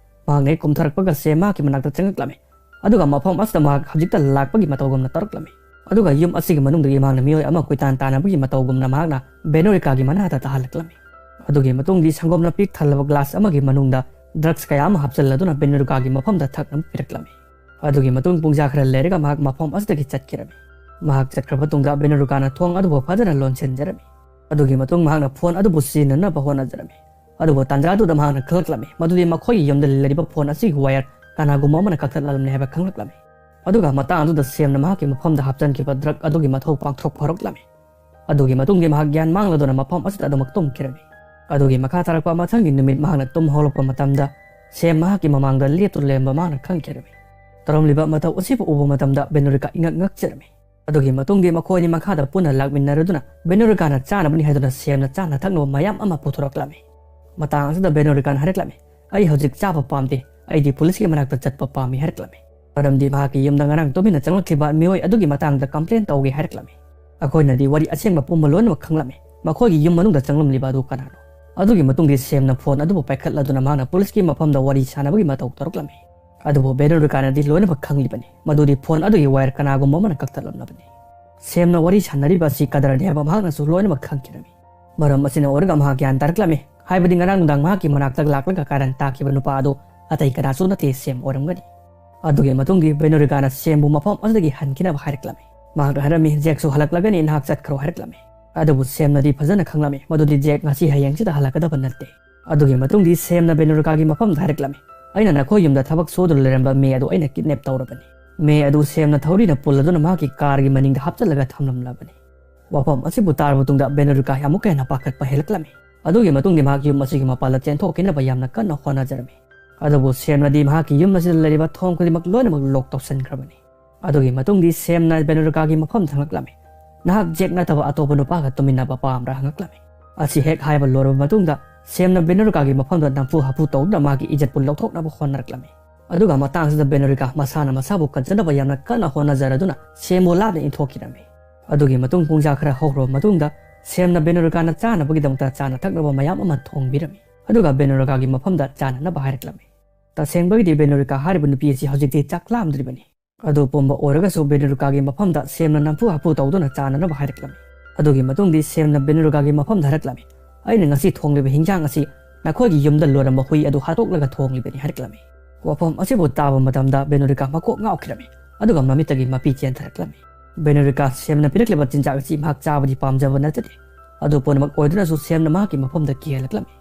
ꯃꯍꯥꯛꯅ ꯍꯦꯛ ꯀꯨꯝꯊꯔꯛꯄꯒ ꯁꯦꯝ ꯃꯍꯥꯛꯀꯤ ꯃꯅꯥꯛꯇ ꯆꯪꯂꯛꯂꯝꯃꯤ꯫ ꯑꯗꯨꯒ ꯃꯐꯝ ꯑꯁꯤꯗ ꯃꯍꯥꯛ ꯍꯧꯖꯤꯛꯇ ꯂꯥꯛꯄꯒꯤ ꯃꯇꯧꯒꯨꯝꯅ ꯇꯧꯔꯛꯂꯝꯃꯤ꯫ ꯑꯗꯨꯒ ꯌꯨꯝ ꯑꯁꯤꯒꯤ ꯃꯅꯨꯡꯗꯒꯤ ꯃꯍꯥꯛꯅ ꯃꯤꯑꯣꯏ ꯑꯃ ꯀꯣꯏꯇꯥꯟ ꯇꯥꯟꯅꯕꯒꯤ ꯃꯇꯧꯒꯨꯝꯅ ꯃꯍꯥꯛꯅ ꯕꯦꯅꯨꯔꯤꯀꯥꯒꯤ ꯃꯅꯥꯛꯇ ꯇꯥꯍꯜꯂꯛꯂꯝꯃꯤ꯫ ꯑꯗꯨꯒꯤ ꯃꯇꯨꯡꯗꯤ ꯁꯪꯒꯣꯝꯅ ꯄꯤꯛ ꯊꯜꯂꯕ glass ꯑꯃꯒꯤ ꯃꯅꯨꯡꯗ drugs ꯀꯌꯥ ꯑꯃ ꯍꯥꯞꯆꯤꯜꯂꯗꯨꯅ ꯕꯦꯅꯨꯔꯤꯀꯥꯒꯤ ꯃꯐꯝꯗ ꯊꯛꯅꯕ ꯄꯤꯔꯛꯂꯝꯃꯤ꯫ ꯑꯗꯨꯒꯤ ꯃꯇꯨꯡ ꯄꯨꯡꯖꯥ ꯈꯔ ꯂꯩꯔꯒ ꯃꯍꯥꯛ ꯃꯐꯝ ꯑꯁꯤꯗꯒꯤ ꯆꯠꯈꯤꯔꯝꯃꯤ꯫ ꯃꯍꯥꯛ ꯆꯠꯈ꯭ꯔꯕ ꯇꯨꯡꯗ ꯕꯦꯅꯨꯔꯤꯀꯥꯅ ꯊꯣꯡ ꯑꯗꯨꯕꯨ ꯐꯖꯅ ꯂꯣꯟꯁꯤꯟꯖꯔꯝꯃꯤ꯫ ꯑꯗꯨꯒꯤ ꯃꯇꯨꯡ ꯃꯍꯥꯛꯅ phone ꯑꯗꯨꯕꯨ ꯁꯤꯖꯤꯟꯅꯅꯕ ꯍꯣꯠꯅꯖꯔꯝꯃꯤ꯫ ꯑꯗꯨꯕꯨ ꯇꯥꯟꯖꯥ ꯑꯗꯨꯗ ꯃꯍꯥꯛꯅ ꯈꯪꯂꯛꯂꯝꯃꯤ ꯃꯗꯨꯗꯤ ꯃꯈꯣꯏꯒꯤ ꯌꯨꯝꯗ ꯂꯩꯔꯤꯕ phone ꯑꯁꯤꯒꯤ wire ꯀꯅꯥꯒꯨꯝꯕ ꯑꯃꯅ ꯀꯛꯊꯠꯂꯝꯂꯦ ꯍꯥꯏꯕ ꯈꯪꯂꯛꯂꯝꯃꯤ꯫ ꯑꯗꯨꯒ ꯃꯇꯥꯡ ꯑꯗꯨꯗ ꯁꯦꯝꯅ ꯃꯍꯥꯛꯀꯤ ꯃꯐꯝꯗ ꯍꯥꯞꯆꯤꯟꯈꯤꯕ drug ꯑꯗꯨꯒꯤ ꯃꯊꯧ ꯄꯥꯡꯊꯣꯛꯄ ꯍꯧꯔꯛꯂꯝꯃꯤ꯫ ꯑꯗꯨꯒꯤ ꯃꯇꯨꯡꯗꯤ ꯃꯍꯥꯛ ꯒ꯭ꯌꯥꯟ ꯃꯥꯡꯂꯗꯨꯅ ꯃꯐꯝ ꯑꯁꯤꯗ ꯑꯗꯨꯃꯛ ꯇꯨꯝꯈꯤꯔꯝꯃꯤ꯫ ꯑꯗꯨꯒꯤ ꯃꯈꯥ ꯇꯥꯔꯛꯄ ꯃꯊꯪꯒꯤ ꯅꯨꯃꯤꯠ ꯃꯍꯥꯛꯅ ꯇꯨꯝ ꯍꯧꯒꯠꯂꯛꯄ ꯃꯇꯝꯗ ꯁꯦꯝ ꯃꯍꯥꯛꯀꯤ ꯃꯃꯥꯡꯗ ꯂꯦꯞꯇꯨꯅ ꯂꯩꯔꯝꯕ ꯃꯍꯥꯛꯅ ꯈꯪꯈꯤꯔꯝꯃꯤ꯫ ꯇꯧꯔꯝꯂꯤꯕ ꯃꯇꯧ ꯑꯁꯤꯕꯨ ꯎꯕ ꯃꯇꯝꯗ ꯕꯦꯅꯨꯔꯤꯀꯥ ꯏꯉꯛ ꯉꯛꯆꯔꯝꯃꯤ꯫ ꯑꯗꯨꯒꯤ ꯃꯇꯨꯡꯗꯤ ꯃꯈꯣꯏ ꯑꯅꯤ ꯃꯈꯥꯗ ꯄꯨꯟꯅ ꯂꯥꯛꯃꯤꯟꯅꯔꯗꯨꯅ ꯕꯦꯅꯨꯔꯤꯀꯥꯅ ꯆꯥꯅꯕꯅꯤ ꯍꯥꯏꯗꯨꯅ ꯁꯦꯝꯅ ꯆꯥꯅ ꯊꯛꯅꯕ ꯃꯌꯥꯝ ꯑꯃ ꯄꯨꯊꯣꯔꯛꯂꯝꯃꯤ꯫ ꯃꯇꯥꯡ ꯑꯁꯤꯗ ꯕꯦꯅꯨꯔꯤꯀꯥꯅ ꯍꯥꯏꯔꯛꯂꯝꯃꯤ, "ꯑꯩ ꯍꯧꯖꯤꯛ ꯆꯥꯕ ꯄꯥꯝꯗꯦ, ꯑꯩꯗꯤ policeꯀꯤ ꯃꯅꯥꯛꯇ ꯆꯠꯄ ꯄꯥꯝꯃꯤ" ꯍꯥꯏꯔꯛꯂꯝꯃꯤ꯫ ꯃꯔꯝꯗꯤ ꯃꯍꯥꯛꯀꯤ ꯌꯨꯝꯗ ꯉꯔꯥꯡ ꯇꯨꯃꯤꯟꯅ ꯆꯪꯂꯛꯈꯤꯕ ꯃꯤꯑꯣꯏ ꯑꯗꯨꯒꯤ ꯃꯇꯥꯡꯗ complain ꯇꯧꯒꯦ ꯍꯥꯏꯔꯛꯂꯝꯃꯤ꯫ ꯑꯩꯈꯣꯏꯅꯗꯤ ꯋꯥꯔꯤ ꯑꯁꯦꯡꯕ ꯄꯨꯝꯕ ꯂꯣꯏꯅꯃꯛ ꯈꯪꯂꯝꯃꯤ꯫ ꯃꯈꯣꯏꯒꯤ ꯌꯨꯝ ꯃꯅꯨꯡꯗ ꯆꯪꯂꯝꯂꯤꯕ ꯑꯗꯨ ꯀꯅꯥꯅꯣ? ꯑꯗꯨꯒꯤ ꯃꯇꯨꯡꯗꯤ ꯁꯦꯝꯅ phone ꯑꯗꯨꯕꯨ ꯄꯥꯏꯈꯠꯂꯗꯨꯅ ꯃꯍꯥꯛꯅ policeꯀꯤ ꯃꯐꯝꯗ ꯋꯥꯔꯤ ꯁꯥꯟꯅꯕꯒꯤ ꯃꯇꯧ ꯇꯧꯔꯛꯂꯝꯃꯤ꯫ ꯑꯗꯨꯕꯨ ꯕꯦꯅꯨꯔꯤꯀꯥꯅꯗꯤ ꯂꯣꯏꯅꯃꯛ ꯈꯪꯂꯤꯕꯅꯤ ꯃꯗꯨꯗꯤ phone ꯑꯗꯨꯒꯤ wire ꯀꯅꯥꯒꯨꯝꯕ ꯑꯃꯅ ꯀꯛꯊꯠꯂꯝꯂꯕꯅꯤ꯫ ꯁꯦꯝꯅ ꯋꯥꯔꯤ ꯁꯥꯟꯅꯔꯤꯕ ꯑꯁꯤ ꯀꯗꯔꯅꯤ ꯍꯥꯏꯕ ꯃꯍꯥꯛꯅꯁꯨ ꯂꯣꯏꯅꯃꯛ ꯈꯪꯈꯤꯔꯝꯃꯤ꯫ ꯃꯔꯝ ꯑꯁꯤꯅ ꯑꯣꯏꯔꯒ ꯃꯍꯥꯛ ꯒ꯭ꯌꯥꯟ ꯇꯥꯔꯛꯂꯝꯃꯤ, ꯍꯥꯏꯕꯗꯤ ꯉꯔꯥꯡ ꯅꯨꯡꯗꯥꯡ ꯃꯍꯥꯛꯀꯤ ꯃꯅꯥꯛꯇ ꯂꯥꯛꯂꯒ ꯀꯥꯔꯟ ꯇꯥꯈꯤꯕ ꯅꯨꯄꯥ ꯑꯗꯨ ꯑꯇꯩ ꯀꯅꯥꯁꯨ ꯅꯠꯇꯦ, ꯁꯦꯝ ꯑꯣꯏꯔꯝꯒꯅꯤ꯫ ꯑꯗꯨꯒꯤ ꯃꯇꯨꯡꯗꯤ ꯕꯦꯅꯨꯔꯤꯀꯥꯅ ꯁꯦꯝꯕꯨ ꯃꯐꯝ ꯑꯗꯨꯗꯒꯤ ꯍꯟꯈꯤꯅꯕ ꯍꯥꯏꯔꯛꯂꯝꯃꯤ꯫ ꯃꯍꯥꯛꯅ ꯍꯥꯏꯔꯝꯃꯤ, "ꯖꯦꯛꯁꯨ ꯍꯜꯂꯛꯂꯒꯅꯤ, ꯅꯍꯥꯛ ꯆꯠꯈ꯭ꯔꯣ" ꯍꯥꯏꯔꯛꯂꯝꯃꯤ꯫ ꯑꯗꯨꯕꯨ ꯁꯦꯝꯅꯗꯤ ꯐꯖꯅ ꯈꯪꯂꯝꯃꯤ ꯃꯗꯨꯗꯤ ꯖꯦꯛ ꯉꯁꯤ ꯍꯌꯦꯡꯁꯤꯗ ꯍꯜꯂꯛꯀꯗꯕ ꯅꯠꯇꯦ꯫ ꯑꯗꯨꯒꯤ ꯃꯇꯨꯡꯗꯤ ꯁꯦꯝꯅ ꯕꯦꯅꯨꯔꯤꯀꯥꯒꯤ ꯃꯐꯝꯗ ꯍꯥꯏꯔꯛꯂꯝꯃꯤ, "ꯑꯩꯅ ꯅꯈꯣꯏ ꯌꯨꯝꯗ ꯊꯕꯛ ꯁꯨꯗꯨꯅ ꯂꯩꯔꯝꯕ ꯃꯦ ꯑꯗꯨ ꯑꯩꯅ kidnap ꯇꯧꯔꯕꯅꯤ꯫ ꯃꯦ ꯑꯗꯨ ꯁꯦꯝꯅ ꯊꯧꯔꯤꯅ ꯄꯨꯜꯂꯗꯨꯅ ꯃꯍꯥꯛꯀꯤ carꯒꯤ ꯃꯅꯤꯡꯗ ꯍꯥꯞꯆꯤꯜꯂꯒ ꯊꯝꯂꯝꯂꯕꯅꯤ"꯫ ꯋꯥꯐꯝ ꯑꯁꯤꯕꯨ ꯇꯥꯔꯕ ꯃꯇꯨꯡꯗ ꯕꯦꯅꯨꯔꯤꯀꯥ ꯑꯃꯨꯛꯀ ꯍꯦꯟꯅ ꯄꯥꯈꯠꯄ ꯍꯦꯜꯂꯛꯂꯝꯃꯤ꯫ ꯑꯗꯨꯒꯤ ꯃꯇꯨꯡꯗꯤ ꯃꯍꯥꯛ ꯌꯨꯝ ꯑꯁꯤꯒꯤ ꯃꯄꯥꯟꯗ ꯆꯦꯟꯊꯣꯛꯈꯤꯅꯕ ꯌꯥꯝꯅ ꯀꯟꯅ ꯍꯣꯠꯅꯖꯔꯝꯃꯤ꯫ ꯑꯗꯨꯕꯨ ꯁꯦꯝꯅꯗꯤ ꯃꯍꯥꯛꯀꯤ ꯌꯨꯝ ꯑꯁꯤꯗ ꯂꯩꯔꯤꯕ ꯊꯣꯡ ꯈꯨꯗꯤꯡꯃꯛ ꯂꯣꯏꯅꯃꯛ lock ꯇꯧꯁꯤꯟꯈ꯭ꯔꯕꯅꯤ꯫ ꯑꯗꯨꯒꯤ ꯃꯇꯨꯡꯗꯤ ꯁꯦꯝꯅ ꯕꯦꯅꯨꯔꯤꯀꯥꯒꯤ ꯃꯐꯝ ꯊꯪꯂꯛꯂꯝꯃꯤ꯫ "ꯅꯍꯥꯛ ꯖꯦꯛ ꯅꯠꯇꯕ ꯑꯇꯣꯞꯄ ꯅꯨꯄꯥꯒ ꯇꯨꯃꯤꯟꯅꯕ ꯄꯥꯝꯕ꯭ꯔꯥ?" ꯍꯪꯂꯛꯂꯝꯃꯤ꯫ ꯑꯁꯤ ꯍꯦꯛ ꯍꯥꯏꯕ ꯂꯣꯏꯔꯕ ꯃꯇꯨꯡꯗ ꯁꯦꯝꯅ ꯕꯦꯅꯨꯔꯤꯀꯥꯒꯤ ꯃꯐꯝꯗ ꯅꯝꯐꯨ ꯍꯥꯐꯨ ꯇꯧꯗꯨꯅ ꯃꯥꯒꯤ ꯏꯖꯠꯄꯨ ꯂꯧꯊꯣꯛꯅꯕ ꯍꯣꯠꯅꯔꯛꯂꯝꯃꯤ꯫ ꯑꯗꯨꯒ ꯃꯇꯥꯡꯁꯤꯗ ꯕꯦꯅꯣꯔꯤꯀꯥ ꯃꯁꯥꯅ ꯃꯁꯥꯕꯨ ꯀꯟꯖꯅꯕ ꯌꯥꯝꯅ ꯀꯟꯅ ꯍꯣꯠꯅꯖꯔꯗꯨꯅ ꯁꯦꯝꯕꯨ ꯂꯥꯞꯅ ꯏꯟꯊꯣꯛꯈꯤꯔꯝꯃꯤ꯫ ꯑꯗꯨꯒꯤ ꯃꯇꯨꯡ ꯄꯨꯡꯖꯥ ꯈꯔ ꯍꯧꯈ꯭ꯔꯕ ꯃꯇꯨꯡꯗ ꯁꯦꯝꯅ ꯕꯦꯅꯣꯔꯤꯀꯥꯅ ꯆꯥꯅꯕꯒꯤꯗꯃꯛꯇ ꯆꯥꯅ ꯊꯛꯅꯕ ꯃꯌꯥꯝ ꯑꯃ ꯊꯣꯡꯕꯤꯔꯝꯃꯤ꯫ ꯑꯗꯨꯒ ꯕꯦꯅꯣꯔꯤꯀꯥꯒꯤ ꯃꯐꯝꯗ ꯆꯥꯅꯅꯕ ꯍꯥꯏꯔꯛꯂꯝꯃꯤ꯫ ꯇꯁꯦꯡꯕꯒꯤꯗꯤ ꯕꯦꯅꯣꯔꯤꯀꯥ ꯍꯥꯏꯔꯤꯕ ꯅꯨꯄꯤ ꯑꯁꯤ ꯍꯧꯖꯤꯛꯇꯤ ꯆꯥꯛ ꯂꯥꯝꯗ꯭ꯔꯤꯕꯅꯤ꯫ ꯑꯗꯨ ꯄꯨꯝꯕ ꯑꯣꯏꯔꯒꯁꯨ ꯕꯦꯅꯣꯔꯤꯀꯥꯒꯤ ꯃꯐꯝꯗ ꯁꯦꯝꯅ ꯅꯝꯐꯨ ꯍꯥꯐꯨ ꯇꯧꯗꯨꯅ ꯆꯥꯅꯅꯕ ꯍꯥꯏꯔꯛꯂꯝꯃꯤ꯫ ꯑꯗꯨꯒꯤ ꯃꯇꯨꯡꯗꯤ ꯁꯦꯝꯅ ꯕꯦꯅꯣꯔꯤꯀꯥꯒꯤ ꯃꯐꯝꯗ ꯍꯥꯏꯔꯛꯂꯝꯃꯤ, "ꯑꯩꯅ ꯉꯁꯤ ꯊꯣꯡꯂꯤꯕ ꯍꯤꯟꯖꯥꯡ ꯑꯁꯤ ꯅꯈꯣꯏꯒꯤ ꯌꯨꯝꯗ ꯂꯣꯏꯔꯝꯕ ꯍꯨꯏ ꯑꯗꯨ ꯍꯥꯠꯇꯣꯛꯂꯒ ꯊꯣꯡꯂꯤꯕꯅꯤ" ꯍꯥꯏꯔꯛꯂꯝꯃꯤ꯫ ꯋꯥꯐꯝ ꯑꯁꯤꯕꯨ ꯇꯥꯕ ꯃꯇꯝꯗ ꯕꯦꯅꯣꯔꯤꯀꯥ ꯃꯀꯣꯛ ꯉꯥꯎꯈꯤꯔꯝꯃꯤ, ꯑꯗꯨꯒ ꯃꯃꯤꯠꯇꯒꯤ ꯃꯄꯤ ꯆꯦꯟꯊꯔꯛꯂꯝꯃꯤ꯫ ꯕꯦꯅꯣꯔꯤꯀꯥ ꯁꯦꯝꯅ ꯄꯤꯔꯛꯂꯤꯕ ꯆꯤꯟꯖꯥꯛ ꯑꯁꯤ ꯃꯍꯥꯛ ꯆꯥꯕꯗꯤ ꯄꯥꯝꯖꯕ ꯅꯠꯆꯗꯦ꯫ ꯑꯗꯨ ꯄꯨꯝꯅꯃꯛ ꯑꯣꯏꯗꯨꯅꯁꯨ ꯁꯦꯝꯅ ꯃꯍꯥꯛꯀꯤ ꯃꯐꯝꯗ ꯀꯤꯍꯜꯂꯛꯂꯝꯃꯤ꯫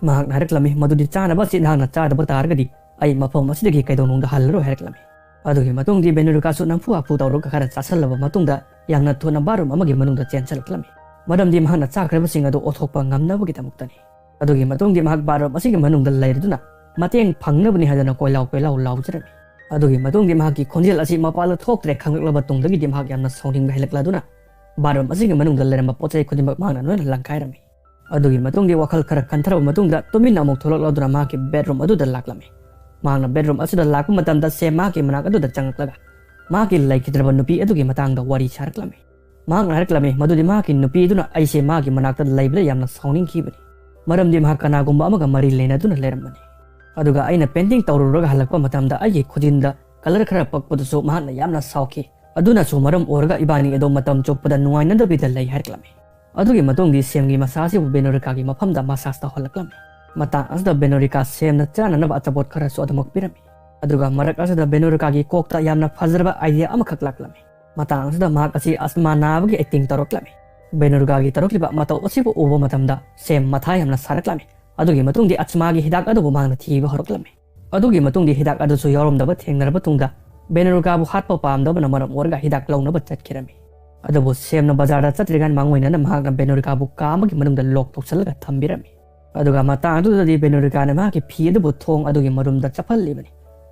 ꯃꯍꯥꯛꯅ ꯍꯥꯏꯔꯛꯂꯝꯃꯤ, "ꯃꯗꯨꯗꯤ ꯆꯥꯅꯕ ꯑꯁꯤ ꯅꯍꯥꯛꯅ ꯆꯥꯗꯕ ꯇꯥꯔꯒꯗꯤ ꯑꯩ ꯃꯐꯝ ꯑꯁꯤꯗꯒꯤ ꯀꯩꯗꯧꯅꯨꯡꯗ ꯍꯜꯂꯔꯣꯏ" ꯍꯥꯏꯔꯛꯂꯝꯃꯤ꯫ ꯑꯗꯨꯒꯤ ꯃꯇꯨꯡꯗꯤ ꯕꯦꯅꯣꯔꯤꯀꯥꯁꯨ ꯅꯝꯐꯨ ꯍꯥꯐꯨ ꯇꯧꯔꯒ ꯈꯔ ꯆꯥꯁꯜꯂꯕ ꯃꯇꯨꯡꯗ ꯌꯥꯝꯅ ꯊꯨꯅ ꯕꯥꯠꯔꯨꯝ ꯑꯃꯒꯤ ꯃꯅꯨꯡꯗ ꯆꯦꯟꯁꯤꯜꯂꯛꯂꯝꯃꯤ꯫ ꯃꯔꯝꯗꯤ ꯃꯍꯥꯛꯅ ꯆꯥꯈ꯭ꯔꯕꯁꯤꯡ ꯑꯗꯨ ꯑꯣꯠꯊꯣꯛꯄ ꯉꯝꯅꯕꯒꯤꯗꯃꯛꯇꯅꯤ꯫ ꯑꯗꯨꯒꯤ ꯃꯇꯨꯡꯗꯤ ꯃꯍꯥꯛ ꯕꯥꯠꯔꯨꯝ ꯑꯁꯤꯒꯤ ꯃꯅꯨꯡꯗ ꯂꯩꯔꯗꯨꯅ ꯃꯇꯦꯡ ꯐꯪꯅꯕꯅꯤ ꯍꯥꯏꯗꯨꯅ ꯀꯣꯏꯂꯥꯎ ꯀꯣꯏꯂꯥꯎ ꯂꯥꯎꯖꯔꯝꯃꯤ꯫ ꯑꯗꯨꯒꯤ ꯃꯇꯨꯡꯗꯤ ꯃꯍꯥꯛꯀꯤ ꯈꯣꯟꯖꯦꯜ ꯑꯁꯤ ꯃꯄꯥꯟꯗ ꯊꯣꯛꯇ꯭ꯔꯦ ꯈꯪꯂꯛꯂꯕ ꯇꯨꯡꯗꯒꯤꯗꯤ ꯃꯍꯥꯛ ꯌꯥꯝꯅ ꯁꯥꯎꯅꯤꯡꯕ ꯍꯦꯜꯂꯛꯂꯗꯨꯅ ꯕꯥꯠꯔꯨꯝ ꯑꯁꯤꯒꯤ ꯃꯅꯨꯡꯗ ꯂꯩꯔꯝꯕ ꯄꯣꯠ ꯆꯩ ꯈꯨꯗꯤꯡꯃꯛ ꯃꯍꯥꯛꯅ ꯂꯣꯏꯅ ꯂꯪꯈꯥꯏꯔꯝꯃꯤ꯫ ꯑꯗꯨꯒꯤ ꯃꯇꯨꯡꯗꯤ ꯋꯥꯈꯜ ꯈꯔ ꯈꯟꯊꯔꯕ ꯃꯇꯨꯡꯗ ꯇꯨꯃꯤꯟꯅ ꯑꯃꯨꯛ ꯊꯣꯛꯂꯛꯂꯗꯨꯅ ꯃꯍꯥꯛꯀꯤ ꯕꯦꯗꯔꯨꯝ ꯑꯗꯨꯗ ꯂꯥꯛꯂꯝꯃꯤ꯫ ꯃꯍꯥꯛꯅ ꯕꯦꯗꯔꯨꯝ ꯑꯁꯤꯗ ꯂꯥꯛꯄ ꯃꯇꯝꯗ ꯁꯦꯝ ꯃꯍꯥꯛꯀꯤ ꯃꯅꯥꯛ ꯑꯗꯨꯗ ꯆꯪꯂꯛꯂꯒ ꯃꯍꯥꯛꯀꯤ ꯂꯩꯈꯤꯗ꯭ꯔꯕ ꯅꯨꯄꯤ ꯑꯗꯨꯒꯤ ꯃꯇꯥꯡꯗ ꯋꯥꯔꯤ ꯁꯥꯔꯛꯂꯝꯃꯤ꯫ ꯃꯍꯥꯛꯅ ꯍꯥꯏꯔꯛꯂꯝꯃꯤ ꯃꯗꯨꯗꯤ ꯃꯍꯥꯛꯀꯤ ꯅꯨꯄꯤ ꯑꯗꯨꯅ ꯑꯩꯁꯦ ꯃꯥꯒꯤ ꯃꯅꯥꯛꯇ ꯂꯩꯕꯗ ꯌꯥꯝꯅ ꯁꯥꯎꯅꯤꯡꯈꯤꯕꯅꯤ, ꯃꯔꯝꯗꯤ ꯃꯍꯥꯛ ꯀꯅꯥꯒꯨꯝꯕ ꯑꯃꯒ ꯃꯔꯤ ꯂꯩꯅꯗꯨꯅ ꯂꯩꯔꯝꯕꯅꯤ꯫ ꯑꯗꯨꯒ ꯑꯩꯅ ꯄꯦꯟꯇꯤꯡ ꯇꯧꯔꯨꯔꯒ ꯍꯜꯂꯛꯄ ꯃꯇꯝꯗ ꯑꯩꯒꯤ ꯈꯨꯖꯤꯟꯗ ꯀꯂꯔ ꯈꯔ ꯄꯛꯄꯗꯨꯁꯨ ꯃꯍꯥꯛꯅ ꯌꯥꯝꯅ ꯁꯥꯎꯈꯤ꯫ ꯑꯗꯨꯅꯁꯨ ꯃꯔꯝ ꯑꯣꯏꯔꯒ ꯏꯕꯥꯅꯤ ꯑꯗꯨ ꯃꯇꯝ ꯆꯨꯞꯄꯗ ꯅꯨꯡꯉꯥꯏꯅꯗꯕꯤꯗ ꯂꯩ ꯍꯥꯏꯔꯛꯂꯝꯃꯤ꯫ ꯑꯗꯨꯒꯤ ꯃꯇꯨꯡꯗꯤ ꯁꯦꯝꯒꯤ ꯃꯁꯥ ꯑꯁꯤꯕꯨ ꯕꯦꯅꯣꯔꯤꯀꯥꯒꯤ ꯃꯐꯝꯗ ꯃꯁꯥꯖ ꯇꯧꯍꯜꯂꯛꯂꯝꯃꯤ꯫ ꯃꯇꯥꯡ ꯑꯁꯤꯗ ꯕꯦꯅꯣꯔꯤꯀꯥ ꯁꯦꯝꯅ ꯆꯥꯅꯅꯕ ꯑꯆꯥꯄꯣꯠ ꯈꯔꯁꯨ ꯑꯗꯨꯃꯛ ꯄꯤꯔꯝꯃꯤ꯫ ꯑꯗꯨꯒ ꯃꯔꯛ ꯑꯁꯤꯗ ꯕꯦꯅꯣꯔꯤꯀꯥꯒꯤ ꯀꯣꯛꯇ ꯌꯥꯝꯅ ꯐꯖꯔꯕ ꯑꯥꯏꯗꯤꯌꯥ ꯑꯃꯈꯛ ꯂꯥꯛꯂꯝꯃꯤ꯫ ꯃꯇꯥꯡ ꯑꯁꯤꯗ ꯃꯍꯥꯛ ꯑꯁꯤ ꯑꯁꯃꯥ ꯅꯥꯕꯒꯤ ꯑꯦꯛꯇꯤꯡ ꯇꯧꯔꯛꯂꯝꯃꯤ꯫ ꯕꯦꯅꯣꯔꯤꯀꯥꯒꯤ ꯇꯧꯔꯛꯂꯤꯕ ꯃꯇꯧ ꯑꯁꯤꯕꯨ ꯎꯕ ꯃꯇꯝꯗ ꯁꯦꯝ ꯃꯊꯥ ꯌꯥꯝꯅ ꯁꯥꯔꯛꯂꯝꯃꯤ꯫ ꯑꯗꯨꯒꯤ ꯃꯇꯨꯡꯗꯤ ꯑꯁꯃꯥꯒꯤ ꯍꯤꯗꯥꯛ ꯑꯗꯨꯕꯨ ꯃꯍꯥꯛꯅ ꯊꯤꯕ ꯍꯧꯔꯛꯂꯝꯃꯤ꯫ ꯑꯗꯨꯒꯤ ꯃꯇꯨꯡꯗꯤ ꯍꯤꯗꯥꯛ ꯑꯗꯨꯁꯨ ꯌꯥꯎꯔꯝꯗꯕ ꯊꯦꯡꯅꯔꯕ ꯇꯨꯡꯗ ꯕꯦꯅꯣꯔꯤꯀꯥꯕꯨ ꯍꯥꯠꯄ ꯄꯥꯝꯗꯕꯅ ꯃꯔꯝ ꯑꯣꯏꯔꯒ ꯍꯤꯗꯥꯛ ꯂꯧꯅꯕ ꯆꯠꯈꯤꯔꯝꯃꯤ꯫ ꯑꯗꯨꯕꯨ ꯁꯦꯝꯅ ꯕꯖꯥꯔꯗ ꯆꯠꯇ꯭ꯔꯤꯀꯥꯟ ꯃꯥꯡꯑꯣꯏꯅꯅ ꯃꯍꯥꯛꯅ ꯕꯦꯅꯣꯔꯤꯀꯥꯕꯨ ꯀꯥ ꯑꯃꯒꯤ ꯃꯅꯨꯡꯗ ꯂꯣꯛ ꯇꯧꯁꯤꯜꯂꯒ ꯊꯝꯕꯤꯔꯝꯃꯤ꯫ ꯑꯗꯨꯒ ꯃꯇꯥꯡ ꯑꯗꯨꯗꯗꯤ ꯕꯦꯅꯣꯔꯤꯀꯥꯅ ꯃꯍꯥꯛꯀꯤ ꯐꯤ ꯑꯗꯨꯕꯨ ꯊꯣꯡ ꯑꯗꯨꯒꯤ ꯃꯔꯨꯝꯗ ꯆꯞꯍꯜꯂꯤꯕꯅꯤ꯫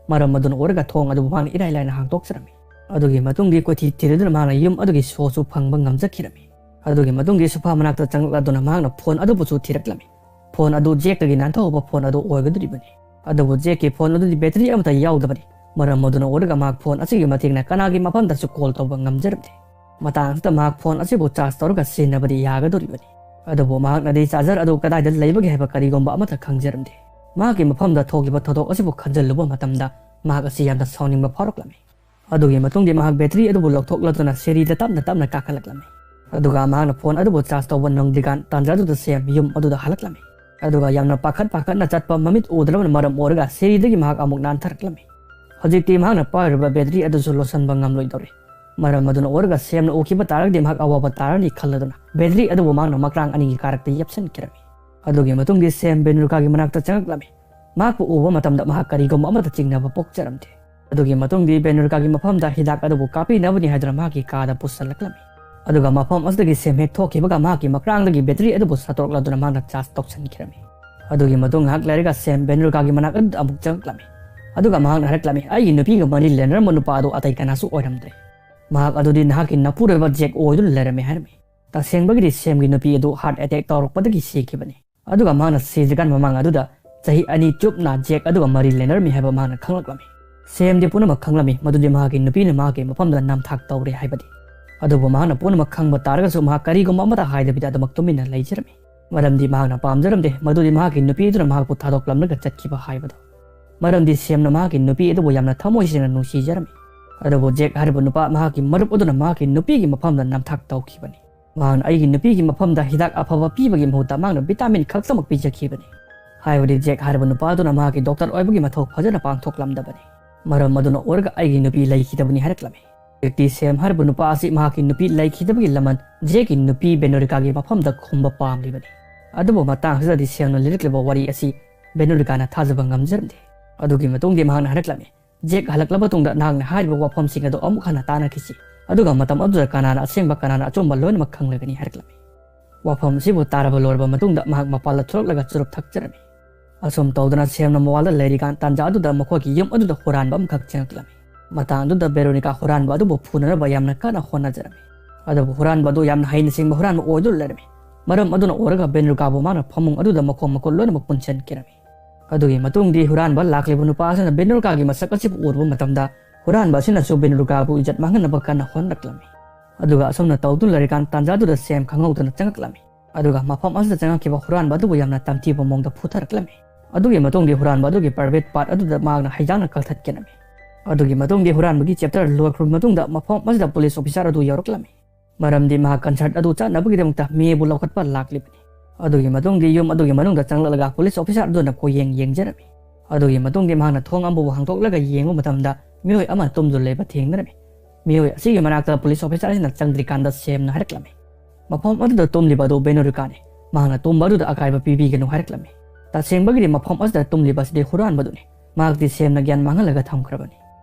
ꯃꯔꯝ ꯑꯗꯨꯅ ꯑꯣꯏꯔꯒ ꯊꯣꯡ ꯑꯗꯨꯕꯨ ꯃꯍꯥꯛꯅ ꯏꯔꯥꯏ ꯂꯥꯏꯅ ꯍꯥꯡꯗꯣꯛꯆꯔꯝꯃꯤ꯫ ꯑꯗꯨꯒꯤ ꯃꯇꯨꯡꯗꯤ ꯀꯣꯏꯊꯤ ꯊꯤꯔꯗꯨꯅ ꯃꯍꯥꯛꯅ ꯌꯨꯝ ꯑꯗꯨꯒꯤ ꯁꯣꯁꯨ ꯐꯪꯕ ꯉꯝꯖꯈꯤꯔꯝꯃꯤ꯫ ꯑꯗꯨꯒꯤ ꯃꯇꯨꯡꯗꯤ ꯁꯣꯐꯥ ꯃꯅꯥꯛꯇ ꯆꯪꯂꯛꯂꯗꯨꯅ ꯃꯍꯥꯛꯅ ꯐꯣꯟ ꯑꯗꯨꯕꯨꯁꯨ ꯊꯤꯔꯛꯂꯝꯃꯤ꯫ ꯐꯣꯟ ꯑꯗꯨ ꯖꯦꯛꯇꯒꯤ ꯅꯥꯟꯊꯣꯛꯄ ꯐꯣꯟ ꯑꯗꯨ ꯑꯣꯏꯒꯗꯧꯔꯤꯕꯅꯤ꯫ ꯑꯗꯨꯕꯨ ꯖꯦꯛꯀꯤ ꯐꯣꯟ ꯑꯗꯨꯗꯤ ꯕꯦꯇꯔꯤ ꯑꯃꯠꯇ ꯌꯥꯎꯗꯕꯅꯤ꯫ ꯃꯔꯝ ꯑꯗꯨꯅ ꯑꯣꯏꯔꯒ ꯃꯍꯥꯛ ꯐꯣꯟ ꯑꯁꯤꯒꯤ ꯃꯇꯦꯡꯅ ꯀꯅꯥꯒꯤ ꯃꯐꯝꯗꯁꯨ ꯀꯣꯜ ꯇꯧꯕ ꯉꯝꯖꯔꯝꯗꯦ꯫ ꯃꯇꯥꯡ ꯑꯁꯤꯗ ꯃꯍꯥꯛ ꯐꯣꯟ ꯑꯁꯤꯕꯨ ꯆꯥꯔꯖ ꯇꯧꯔꯒ ꯁꯤꯖꯤꯟꯅꯕꯗꯤ ꯌꯥꯒꯗꯧꯔꯤꯕꯅꯤ꯫ ꯑꯗꯨꯕꯨ ꯃꯍꯥꯛꯅꯗꯤ ꯆꯥꯔꯖꯔ ꯑꯗꯨ ꯀꯗꯥꯏꯗ ꯂꯩꯕꯒꯦ ꯍꯥꯏꯕ ꯀꯔꯤꯒꯨꯝꯕ ꯑꯃꯠꯇ ꯈꯪꯖꯔꯝꯗꯦ꯫ ꯃꯍꯥꯛꯀꯤ ꯃꯐꯝꯗ ꯊꯣꯛꯂꯤꯕ ꯊꯧꯗꯣꯛ ꯑꯁꯤꯕꯨ ꯈꯟꯖꯤꯜꯂꯨꯕ ꯃꯇꯝꯗ ꯃꯍꯥꯛ ꯑꯁꯤ ꯌꯥꯝꯅ ꯁꯥꯎꯅꯤꯡꯕ ꯐꯥꯎꯔꯛꯂꯝꯃꯤ꯫ ꯑꯗꯨꯒꯤ ꯃꯇꯨꯡꯗꯤ ꯃꯍꯥꯛ ꯕꯦꯇꯔꯤ ꯑꯗꯨꯕꯨ ꯂꯧꯊꯣꯛꯂꯗꯨꯅ ꯁꯤꯔꯤꯗ ꯇꯞꯅ ꯇꯞꯅ ꯀꯥꯈꯠꯂꯛꯂꯝꯃꯤ꯫ ꯑꯗꯨꯒ ꯃꯍꯥꯛꯅ ꯐꯣꯟ ꯑꯗꯨꯕꯨ ꯆꯥꯔꯖ ꯇꯧꯕ ꯅꯪꯗ꯭ꯔꯤꯀꯥꯟ ꯇꯥꯟꯖꯥꯗꯨꯗ ꯁꯦꯝ ꯌꯨꯝ ꯑꯗꯨꯗ ꯍꯜꯂꯛꯂꯝꯃꯤ꯫ ꯑꯗꯨꯒ ꯌꯥꯝꯅ ꯄꯥꯈꯠ ꯄꯥꯈꯠꯅ ꯆꯠꯄ, ꯃꯃꯤꯠ ꯎꯗ꯭ꯔꯕꯅ ꯃꯔꯝ ꯑꯣꯏꯔꯒ ꯁꯤꯔꯤꯗꯒꯤ ꯃꯍꯥꯛ ꯑꯃꯨꯛ ꯅꯥꯟꯊꯔꯛꯂꯝꯃꯤ꯫ ꯍꯧꯖꯤꯛꯇꯤ ꯃꯍꯥꯛꯅ ꯄꯥꯏꯔꯤꯕ ꯕꯦꯇꯔꯤ ꯑꯗꯨꯁꯨ ꯂꯣꯠꯁꯤꯟꯕ ꯉꯝꯂꯣꯏꯗꯧꯔꯦ꯫ ꯃꯔꯝ ꯑꯗꯨꯅ ꯑꯣꯏꯔꯒ ꯁꯦꯝꯅ ꯎꯈꯤꯕ ꯇꯥꯔꯒꯗꯤ ꯃꯍꯥꯛ ꯑꯋꯥꯕ ꯇꯥꯔꯅꯤ ꯈꯜꯂꯗꯨꯅ ꯕꯦꯇꯔꯤ ꯑꯗꯨꯕꯨ ꯃꯍꯥꯛꯅ ꯃꯀ꯭ꯔꯥꯡ ꯑꯅꯤꯒꯤ ꯀꯥꯔꯛꯇ ꯌꯦꯞꯁꯤꯟꯈꯤꯔꯝꯃꯤ꯫ ꯑꯗꯨꯒꯤ ꯃꯇꯨꯡꯗꯤ ꯁꯦꯝ ꯕꯦꯅꯨꯔꯀꯥꯒꯤ ꯃꯅꯥꯛꯇ ꯆꯪꯂꯛꯂꯝꯃꯤ꯫ ꯃꯍꯥꯛꯄꯨ ꯎꯕ ꯃꯇꯝꯗ ꯃꯍꯥꯛ ꯀꯔꯤꯒꯨꯝꯕ ꯑꯃꯠꯇ ꯆꯤꯡꯅꯕ ꯄꯣꯛꯆꯔꯝꯗꯦ꯫ ꯑꯗꯨꯒꯤ ꯃꯇꯨꯡꯗꯤ ꯕꯦꯅꯨꯔꯀꯥꯒꯤ ꯃꯐꯝꯗ ꯍꯤꯗꯥꯛ ꯑꯗꯨꯕꯨ ꯀꯥꯞꯄꯤꯅꯕꯅꯤ ꯍꯥꯏꯗꯨꯅ ꯃꯍꯥꯛꯀꯤ ꯀꯥꯗ ꯄꯨꯁꯤꯜꯂꯛꯂꯝꯃꯤ꯫ ꯑꯗꯨꯒ ꯃꯐꯝ ꯑꯁꯤꯗꯒꯤ ꯁꯦꯝ ꯍꯦꯛ ꯊꯣꯛꯈꯤꯕꯒ ꯃꯍꯥꯛꯀꯤ ꯃꯀ꯭ꯔꯥꯡꯗꯒꯤ ꯕꯦꯇꯔꯤ ꯑꯗꯨꯕꯨ ꯁꯠꯇꯣꯛꯂꯗꯨꯅ ꯃꯍꯥꯛꯅ ꯆꯥꯔꯖ ꯇꯧꯁꯤꯟꯈꯤꯔꯝꯃꯤ꯫ ꯑꯗꯨꯒꯤ ꯃꯇꯨꯡ ꯉꯥꯏꯍꯥꯛ ꯂꯩꯔꯒ ꯁꯦꯝ ꯕꯦꯅꯨꯔꯀꯥꯒꯤ ꯃꯅꯥꯛ ꯑꯗꯨꯗ ꯑꯃꯨꯛ ꯆꯪꯂꯛꯂꯝꯃꯤ꯫ ꯑꯗꯨꯒ ꯃꯍꯥꯛꯅ ꯍꯥꯏꯔꯛꯂꯝꯃꯤ, "ꯑꯩꯒꯤ ꯅꯨꯄꯤꯒ ꯃꯔꯤ ꯂꯩꯅꯔꯝꯕ ꯅꯨꯄꯥ ꯑꯗꯨ ꯑꯇꯩ ꯀꯅꯥꯁꯨ ꯑꯣꯏꯔꯝꯗ꯭ꯔꯦ꯫ ꯃꯍꯥꯛ ꯑꯗꯨꯗꯤ ꯅꯍꯥꯛꯀꯤ ꯅꯄꯨꯔꯣꯏꯕ ꯖꯦꯛ ꯑꯣꯏꯗꯨꯅ ꯂꯩꯔꯝꯃꯤ" ꯍꯥꯏꯔꯝꯃꯤ꯫ ꯇꯁꯦꯡꯕꯒꯤꯗꯤ ꯁꯦꯝꯒꯤ ꯅꯨꯄꯤ ꯑꯗꯨ ꯍꯥꯔꯠ ꯑꯦꯇꯦꯛ ꯇꯧꯔꯛꯄꯗꯒꯤ ꯁꯤꯈꯤꯕꯅꯤ꯫ ꯑꯗꯨꯒ ꯃꯍꯥꯛꯅ ꯁꯤꯗ꯭ꯔꯤꯀꯥꯟ ꯃꯃꯥꯡ ꯑꯗꯨꯗ ꯆꯍꯤ ꯑꯅꯤ ꯆꯨꯞꯅ ꯖꯦꯛ ꯑꯗꯨꯒ ꯃꯔꯤ ꯂꯩꯅꯔꯝꯃꯤ ꯍꯥꯏꯕ ꯃꯍꯥꯛꯅ ꯈꯪꯂꯛꯂꯝꯃꯤ꯫ ꯁꯦꯝꯗꯤ ꯄꯨꯝꯅꯃꯛ ꯈꯪꯂꯝꯃꯤ ꯃꯗꯨꯗꯤ ꯃꯍꯥꯛꯀꯤ ꯅꯨꯄꯤꯅ ꯃꯍꯥꯛꯀꯤ ꯃꯐꯝꯗ ꯅꯝꯊꯥꯛ ꯇꯧꯔꯦ ꯍꯥꯏꯕꯗꯤ꯫ ꯑꯗꯨꯕꯨ ꯃꯍꯥꯛꯅ ꯄꯨꯝꯅꯃꯛ ꯈꯪꯕ ꯇꯥꯔꯒꯁꯨ ꯃꯍꯥꯛ ꯀꯔꯤꯒꯨꯝꯕ ꯑꯃꯠꯇ ꯍꯥꯏꯗꯕꯤꯗ ꯑꯗꯨꯃꯛ ꯇꯨꯃꯤꯟꯅ ꯂꯩꯖꯔꯝꯃꯤ꯫ ꯃꯔꯝꯗꯤ ꯃꯍꯥꯛꯅ ꯄꯥꯝꯖꯔꯝꯗꯦ ꯃꯗꯨꯗꯤ ꯃꯍꯥꯛꯀꯤ ꯅꯨꯄꯤ ꯑꯗꯨꯅ ꯃꯍꯥꯛꯄꯨ ꯊꯥꯗꯣꯛꯂꯝꯂꯒ ꯆꯠꯈꯤꯕ ꯍꯥꯏꯕꯗꯨ꯫ ꯃꯔꯝꯗꯤ ꯁꯦꯝꯅ ꯃꯍꯥꯛꯀꯤ ꯅꯨꯄꯤ ꯑꯗꯨꯕꯨ ꯌꯥꯝꯅ ꯊꯃꯣꯏ ꯁꯦꯡꯅ ꯅꯨꯡꯁꯤꯖꯔꯝꯃꯤ꯫ ꯑꯗꯨꯕꯨ ꯖꯦꯛ ꯍꯥꯏꯔꯤꯕ ꯅꯨꯄꯥ ꯃꯍꯥꯛꯀꯤ ꯃꯔꯨꯞ ꯑꯗꯨꯅ ꯃꯍꯥꯛꯀꯤ ꯅꯨꯄꯤꯒꯤ ꯃꯐꯝꯗ ꯅꯝꯊꯥꯛ ꯇꯧꯈꯤꯕꯅꯤ꯫ ꯃꯍꯥꯛꯅ ꯑꯩꯒꯤ ꯅꯨꯄꯤꯒꯤ ꯃꯐꯝꯗ ꯍꯤꯗꯥꯛ ꯑꯐꯕ ꯄꯤꯕꯒꯤ ꯃꯍꯨꯠꯇ ꯃꯍꯥꯛꯅ ꯚꯤꯇꯥꯃꯤꯟ ꯈꯛꯇꯃꯛ ꯄꯤꯖꯈꯤꯕꯅꯤ꯫ ꯍꯥꯏꯕꯗꯤ ꯖꯦꯛ ꯍꯥꯏꯔꯤꯕ ꯅꯨꯄꯥ ꯑꯗꯨꯅ ꯃꯍꯥꯛꯀꯤ ꯗꯣꯛꯇꯔ ꯑꯣꯏꯕꯒꯤ ꯃꯊꯧ ꯐꯖꯅ ꯄꯥꯡꯊꯣꯛꯂꯝꯗꯕꯅꯤ꯫ ꯃꯔꯝ ꯑꯗꯨꯅ ꯑꯣꯏꯔꯒ ꯑꯩꯒꯤ ꯅꯨꯄꯤ ꯂꯩꯈꯤꯗꯕꯅꯤ ꯍꯥꯏꯔꯛꯂꯝꯃꯤ꯫ ꯍꯧꯖꯤꯛꯇꯤ ꯁꯦꯝ ꯍꯥꯏꯔꯤꯕ ꯅꯨꯄꯥ ꯑꯁꯤ ꯃꯍꯥꯛꯀꯤ ꯅꯨꯄꯤ ꯂꯩꯈꯤꯗꯕꯒꯤ ꯂꯃꯟ ꯖꯦꯛꯀꯤ ꯅꯨꯄꯤ ꯕꯦꯅꯣꯔꯤꯀꯥꯒꯤ ꯃꯐꯝꯗ ꯈꯨꯝꯕ ꯄꯥꯝꯂꯤꯕꯅꯤ꯫ ꯑꯗꯨꯕꯨ ꯃꯇꯥꯡ ꯑꯁꯤꯗꯗꯤ ꯁꯦꯝꯅ ꯂꯤꯔꯛꯂꯤꯕ ꯋꯥꯔꯤ ꯑꯁꯤ ꯕꯦꯅꯣꯔꯤꯀꯥꯅ ꯊꯥꯖꯕ ꯉꯝꯖꯔꯝꯗꯦ꯫ ꯑꯗꯨꯒꯤ ꯃꯇꯨꯡꯗꯤ ꯃꯍꯥꯛꯅ ꯍꯥꯏꯔꯛꯂꯝꯃꯤ, "ꯖꯦꯛ ꯍꯜꯂꯛꯂꯕ ꯇꯨꯡꯗ ꯅꯍꯥꯛꯅ ꯍꯥꯏꯔꯤꯕ ꯋꯥꯐꯝꯁꯤꯡ ꯑꯗꯨ ꯑꯃꯨꯛ ꯍꯟꯅ ꯇꯥꯟꯅꯈꯤꯁꯤ꯫ ꯑꯗꯨꯒ ꯃꯇꯝ ꯑꯗꯨꯗ ꯀꯅꯥꯅ ꯑꯁꯦꯡꯕ ꯀꯅꯥꯅ ꯑꯆꯨꯝꯕ ꯂꯣꯏꯅꯃꯛ ꯈꯪꯂꯒꯅꯤ" ꯍꯥꯏꯔꯛꯂꯝꯃꯤ꯫ ꯋꯥꯐꯝꯁꯤꯕꯨ ꯇꯥꯔꯕ ꯂꯣꯏꯔꯕ ꯃꯇꯨꯡꯗ ꯃꯍꯥꯛ ꯃꯄꯥꯟꯗ ꯊꯣꯛꯂꯛꯂꯒ ꯆꯨꯔꯨꯞ ꯊꯛꯆꯔꯝꯃꯤ꯫ ꯑꯁꯨꯝ ꯇꯧꯗꯨꯅ ꯁꯦꯝꯅ ꯃꯋꯥꯜꯗ ꯂꯩꯔꯤꯀꯥꯟ ꯇꯥꯟꯖꯥ ꯑꯗꯨꯗ ꯃꯈꯣꯏꯒꯤ ꯌꯨꯝ ꯑꯗꯨꯗ ꯍꯨꯔꯥꯟꯕ ꯑꯃꯈꯛ ꯆꯪꯂꯛꯂꯝꯃꯤ꯫ ꯃꯇꯥꯡ ꯑꯗꯨꯗ ꯕꯦꯔꯣꯅꯤꯀꯥ ꯍꯨꯔꯥꯟꯕ ꯑꯗꯨꯕꯨ ꯐꯨꯅꯅꯕ ꯌꯥꯝꯅ ꯀꯟꯅ ꯍꯣꯠꯅꯖꯔꯝꯃꯤ꯫ ꯑꯗꯨꯕꯨ ꯍꯨꯔꯥꯟꯕ ꯑꯗꯨ ꯌꯥꯝꯅ ꯍꯩꯅ ꯁꯤꯡꯕ ꯍꯨꯔꯥꯟꯕ ꯑꯣꯏꯗꯨꯅ ꯂꯩꯔꯝꯃꯤ꯫ ꯃꯔꯝ ꯑꯗꯨꯅ ꯑꯣꯏꯔꯒ ꯕꯦꯔꯣꯅꯤꯀꯥꯕꯨ ꯃꯥꯅ ꯐꯃꯨꯡ ꯑꯗꯨꯗ ꯃꯈꯣꯡ ꯃꯈꯨꯠ ꯂꯣꯏꯅꯃꯛ ꯄꯨꯟꯁꯤꯟꯈꯤꯔꯝꯃꯤ꯫ ꯑꯗꯨꯒꯤ ꯃꯇꯨꯡꯗꯤ ꯍꯨꯔꯥꯟꯕ ꯂꯥꯛꯂꯤꯕ ꯅꯨꯄꯥ ꯑꯁꯤꯅ ꯕꯦꯅꯨꯔꯀꯥꯒꯤ ꯃꯁꯛ ꯑꯁꯤꯕꯨ ꯎꯔꯨꯕ ꯃꯇꯝꯗ, ꯍꯨꯔꯥꯟꯕ ꯑꯁꯤꯅꯁꯨ ꯕꯦꯅꯨꯔꯀꯥꯕꯨ ꯏꯖꯠ ꯃꯥꯡꯍꯟꯅꯕ ꯀꯟꯅ ꯍꯣꯠꯅꯔꯛꯂꯝꯃꯤ꯫ ꯑꯗꯨꯒ ꯑꯁꯨꯝꯅ ꯇꯧꯗꯨꯅ ꯂꯩꯔꯤꯀꯥꯟ ꯇꯥꯟꯖꯥꯗꯨꯗ ꯁꯦꯝ ꯈꯪꯍꯧꯗꯅ ꯆꯪꯉꯛꯂꯝꯃꯤ꯫ ꯑꯗꯨꯒ ꯃꯐꯝ ꯑꯁꯤꯗ ꯆꯪꯉꯛꯈꯤꯕ ꯍꯨꯔꯥꯟꯕ ꯑꯗꯨꯕꯨ ꯌꯥꯝꯅ ꯇꯝꯊꯤꯕ ꯃꯑꯣꯡꯗ ꯐꯨꯊꯔꯛꯂꯝꯃꯤ꯫ ꯑꯗꯨꯒꯤ ꯃꯇꯨꯡꯗꯤ ꯍꯨꯔꯥꯟꯕ ꯑꯗꯨꯒꯤ private part ꯑꯗꯨꯗ ꯃꯍꯥꯛꯅ ꯍꯩꯖꯥꯡꯅ ꯀꯛꯊꯠꯈꯤꯔꯝꯃꯤ꯫ ꯑꯗꯨꯒꯤ ꯃꯇꯨꯡꯗꯤ ꯍꯨꯔꯥꯟꯕꯒꯤ chapter ꯂꯣꯏꯈ꯭ꯔꯕ ꯃꯇꯨꯡꯗ ꯃꯐꯝ ꯑꯁꯤꯗ police officer ꯑꯗꯨ ꯌꯧꯔꯛꯂꯝꯃꯤ꯫ ꯃꯔꯝꯗꯤ ꯃꯍꯥꯛ concert ꯑꯗꯨ ꯆꯠꯅꯕꯒꯤꯗꯃꯛꯇ ꯃꯦꯕꯨ ꯂꯧꯈꯠꯄ ꯂꯥꯛꯂꯤꯕꯅꯤ꯫ ꯑꯗꯨꯒꯤ ꯃꯇꯨꯡꯗꯤ ꯌꯨꯝ ꯑꯗꯨꯒꯤ ꯃꯅꯨꯡꯗ ꯆꯪꯂꯛꯂꯒ police officer ꯑꯗꯨꯅ ꯀꯣꯌꯦꯡ ꯌꯦꯡꯖꯔꯝꯃꯤ꯫ ꯑꯗꯨꯒꯤ ꯃꯇꯨꯡꯗꯤ ꯃꯍꯥꯛꯅ ꯊꯣꯡ ꯑꯃꯕꯨ ꯍꯥꯡꯗꯣꯛꯂꯒ ꯌꯦꯡꯕ ꯃꯇꯝꯗ ꯃꯤꯑꯣꯏ ꯑꯃ ꯇꯨꯝꯗꯨꯅ ꯂꯩꯕ ꯊꯦꯡꯅꯔꯝꯃꯤ꯫ ꯃꯤꯑꯣꯏ ꯑꯁꯤꯒꯤ ꯃꯅꯥꯛꯇ police officer ꯑꯁꯤꯅ ꯆꯪꯗ꯭ꯔꯤꯀꯥꯟꯗ ꯁꯦꯝꯅ ꯍꯥꯏꯔꯛꯂꯝꯃꯤ꯫ ꯃꯐꯝ ꯑꯗꯨꯗ ꯇꯨꯝꯂꯤꯕ ꯑꯗꯨ ꯕꯦꯅꯨꯔꯤꯀꯥꯅꯤ꯫ ꯃꯍꯥꯛꯅ ꯇꯨꯝꯕ ꯑꯗꯨꯗ ꯑꯀꯥꯏꯕ ꯄꯤꯕꯤꯒꯅꯨ ꯍꯥꯏꯔꯛꯂꯝꯃꯤ꯫ ꯇꯁꯦꯡꯕꯒꯤꯗꯤ ꯃꯐꯝ ꯑꯁꯤꯗ ꯇꯨꯝꯂꯤꯕ ꯑꯁꯤꯗꯤ ꯍꯨꯔꯥꯟꯕꯗꯨꯅꯤ꯫ ꯃꯍꯥꯛꯇꯤ ꯁꯦꯝꯅ ꯒ꯭ꯌꯥꯟ ꯃꯥꯡꯍꯜꯂꯒ ꯊꯝꯈ꯭ꯔꯕꯅꯤ꯫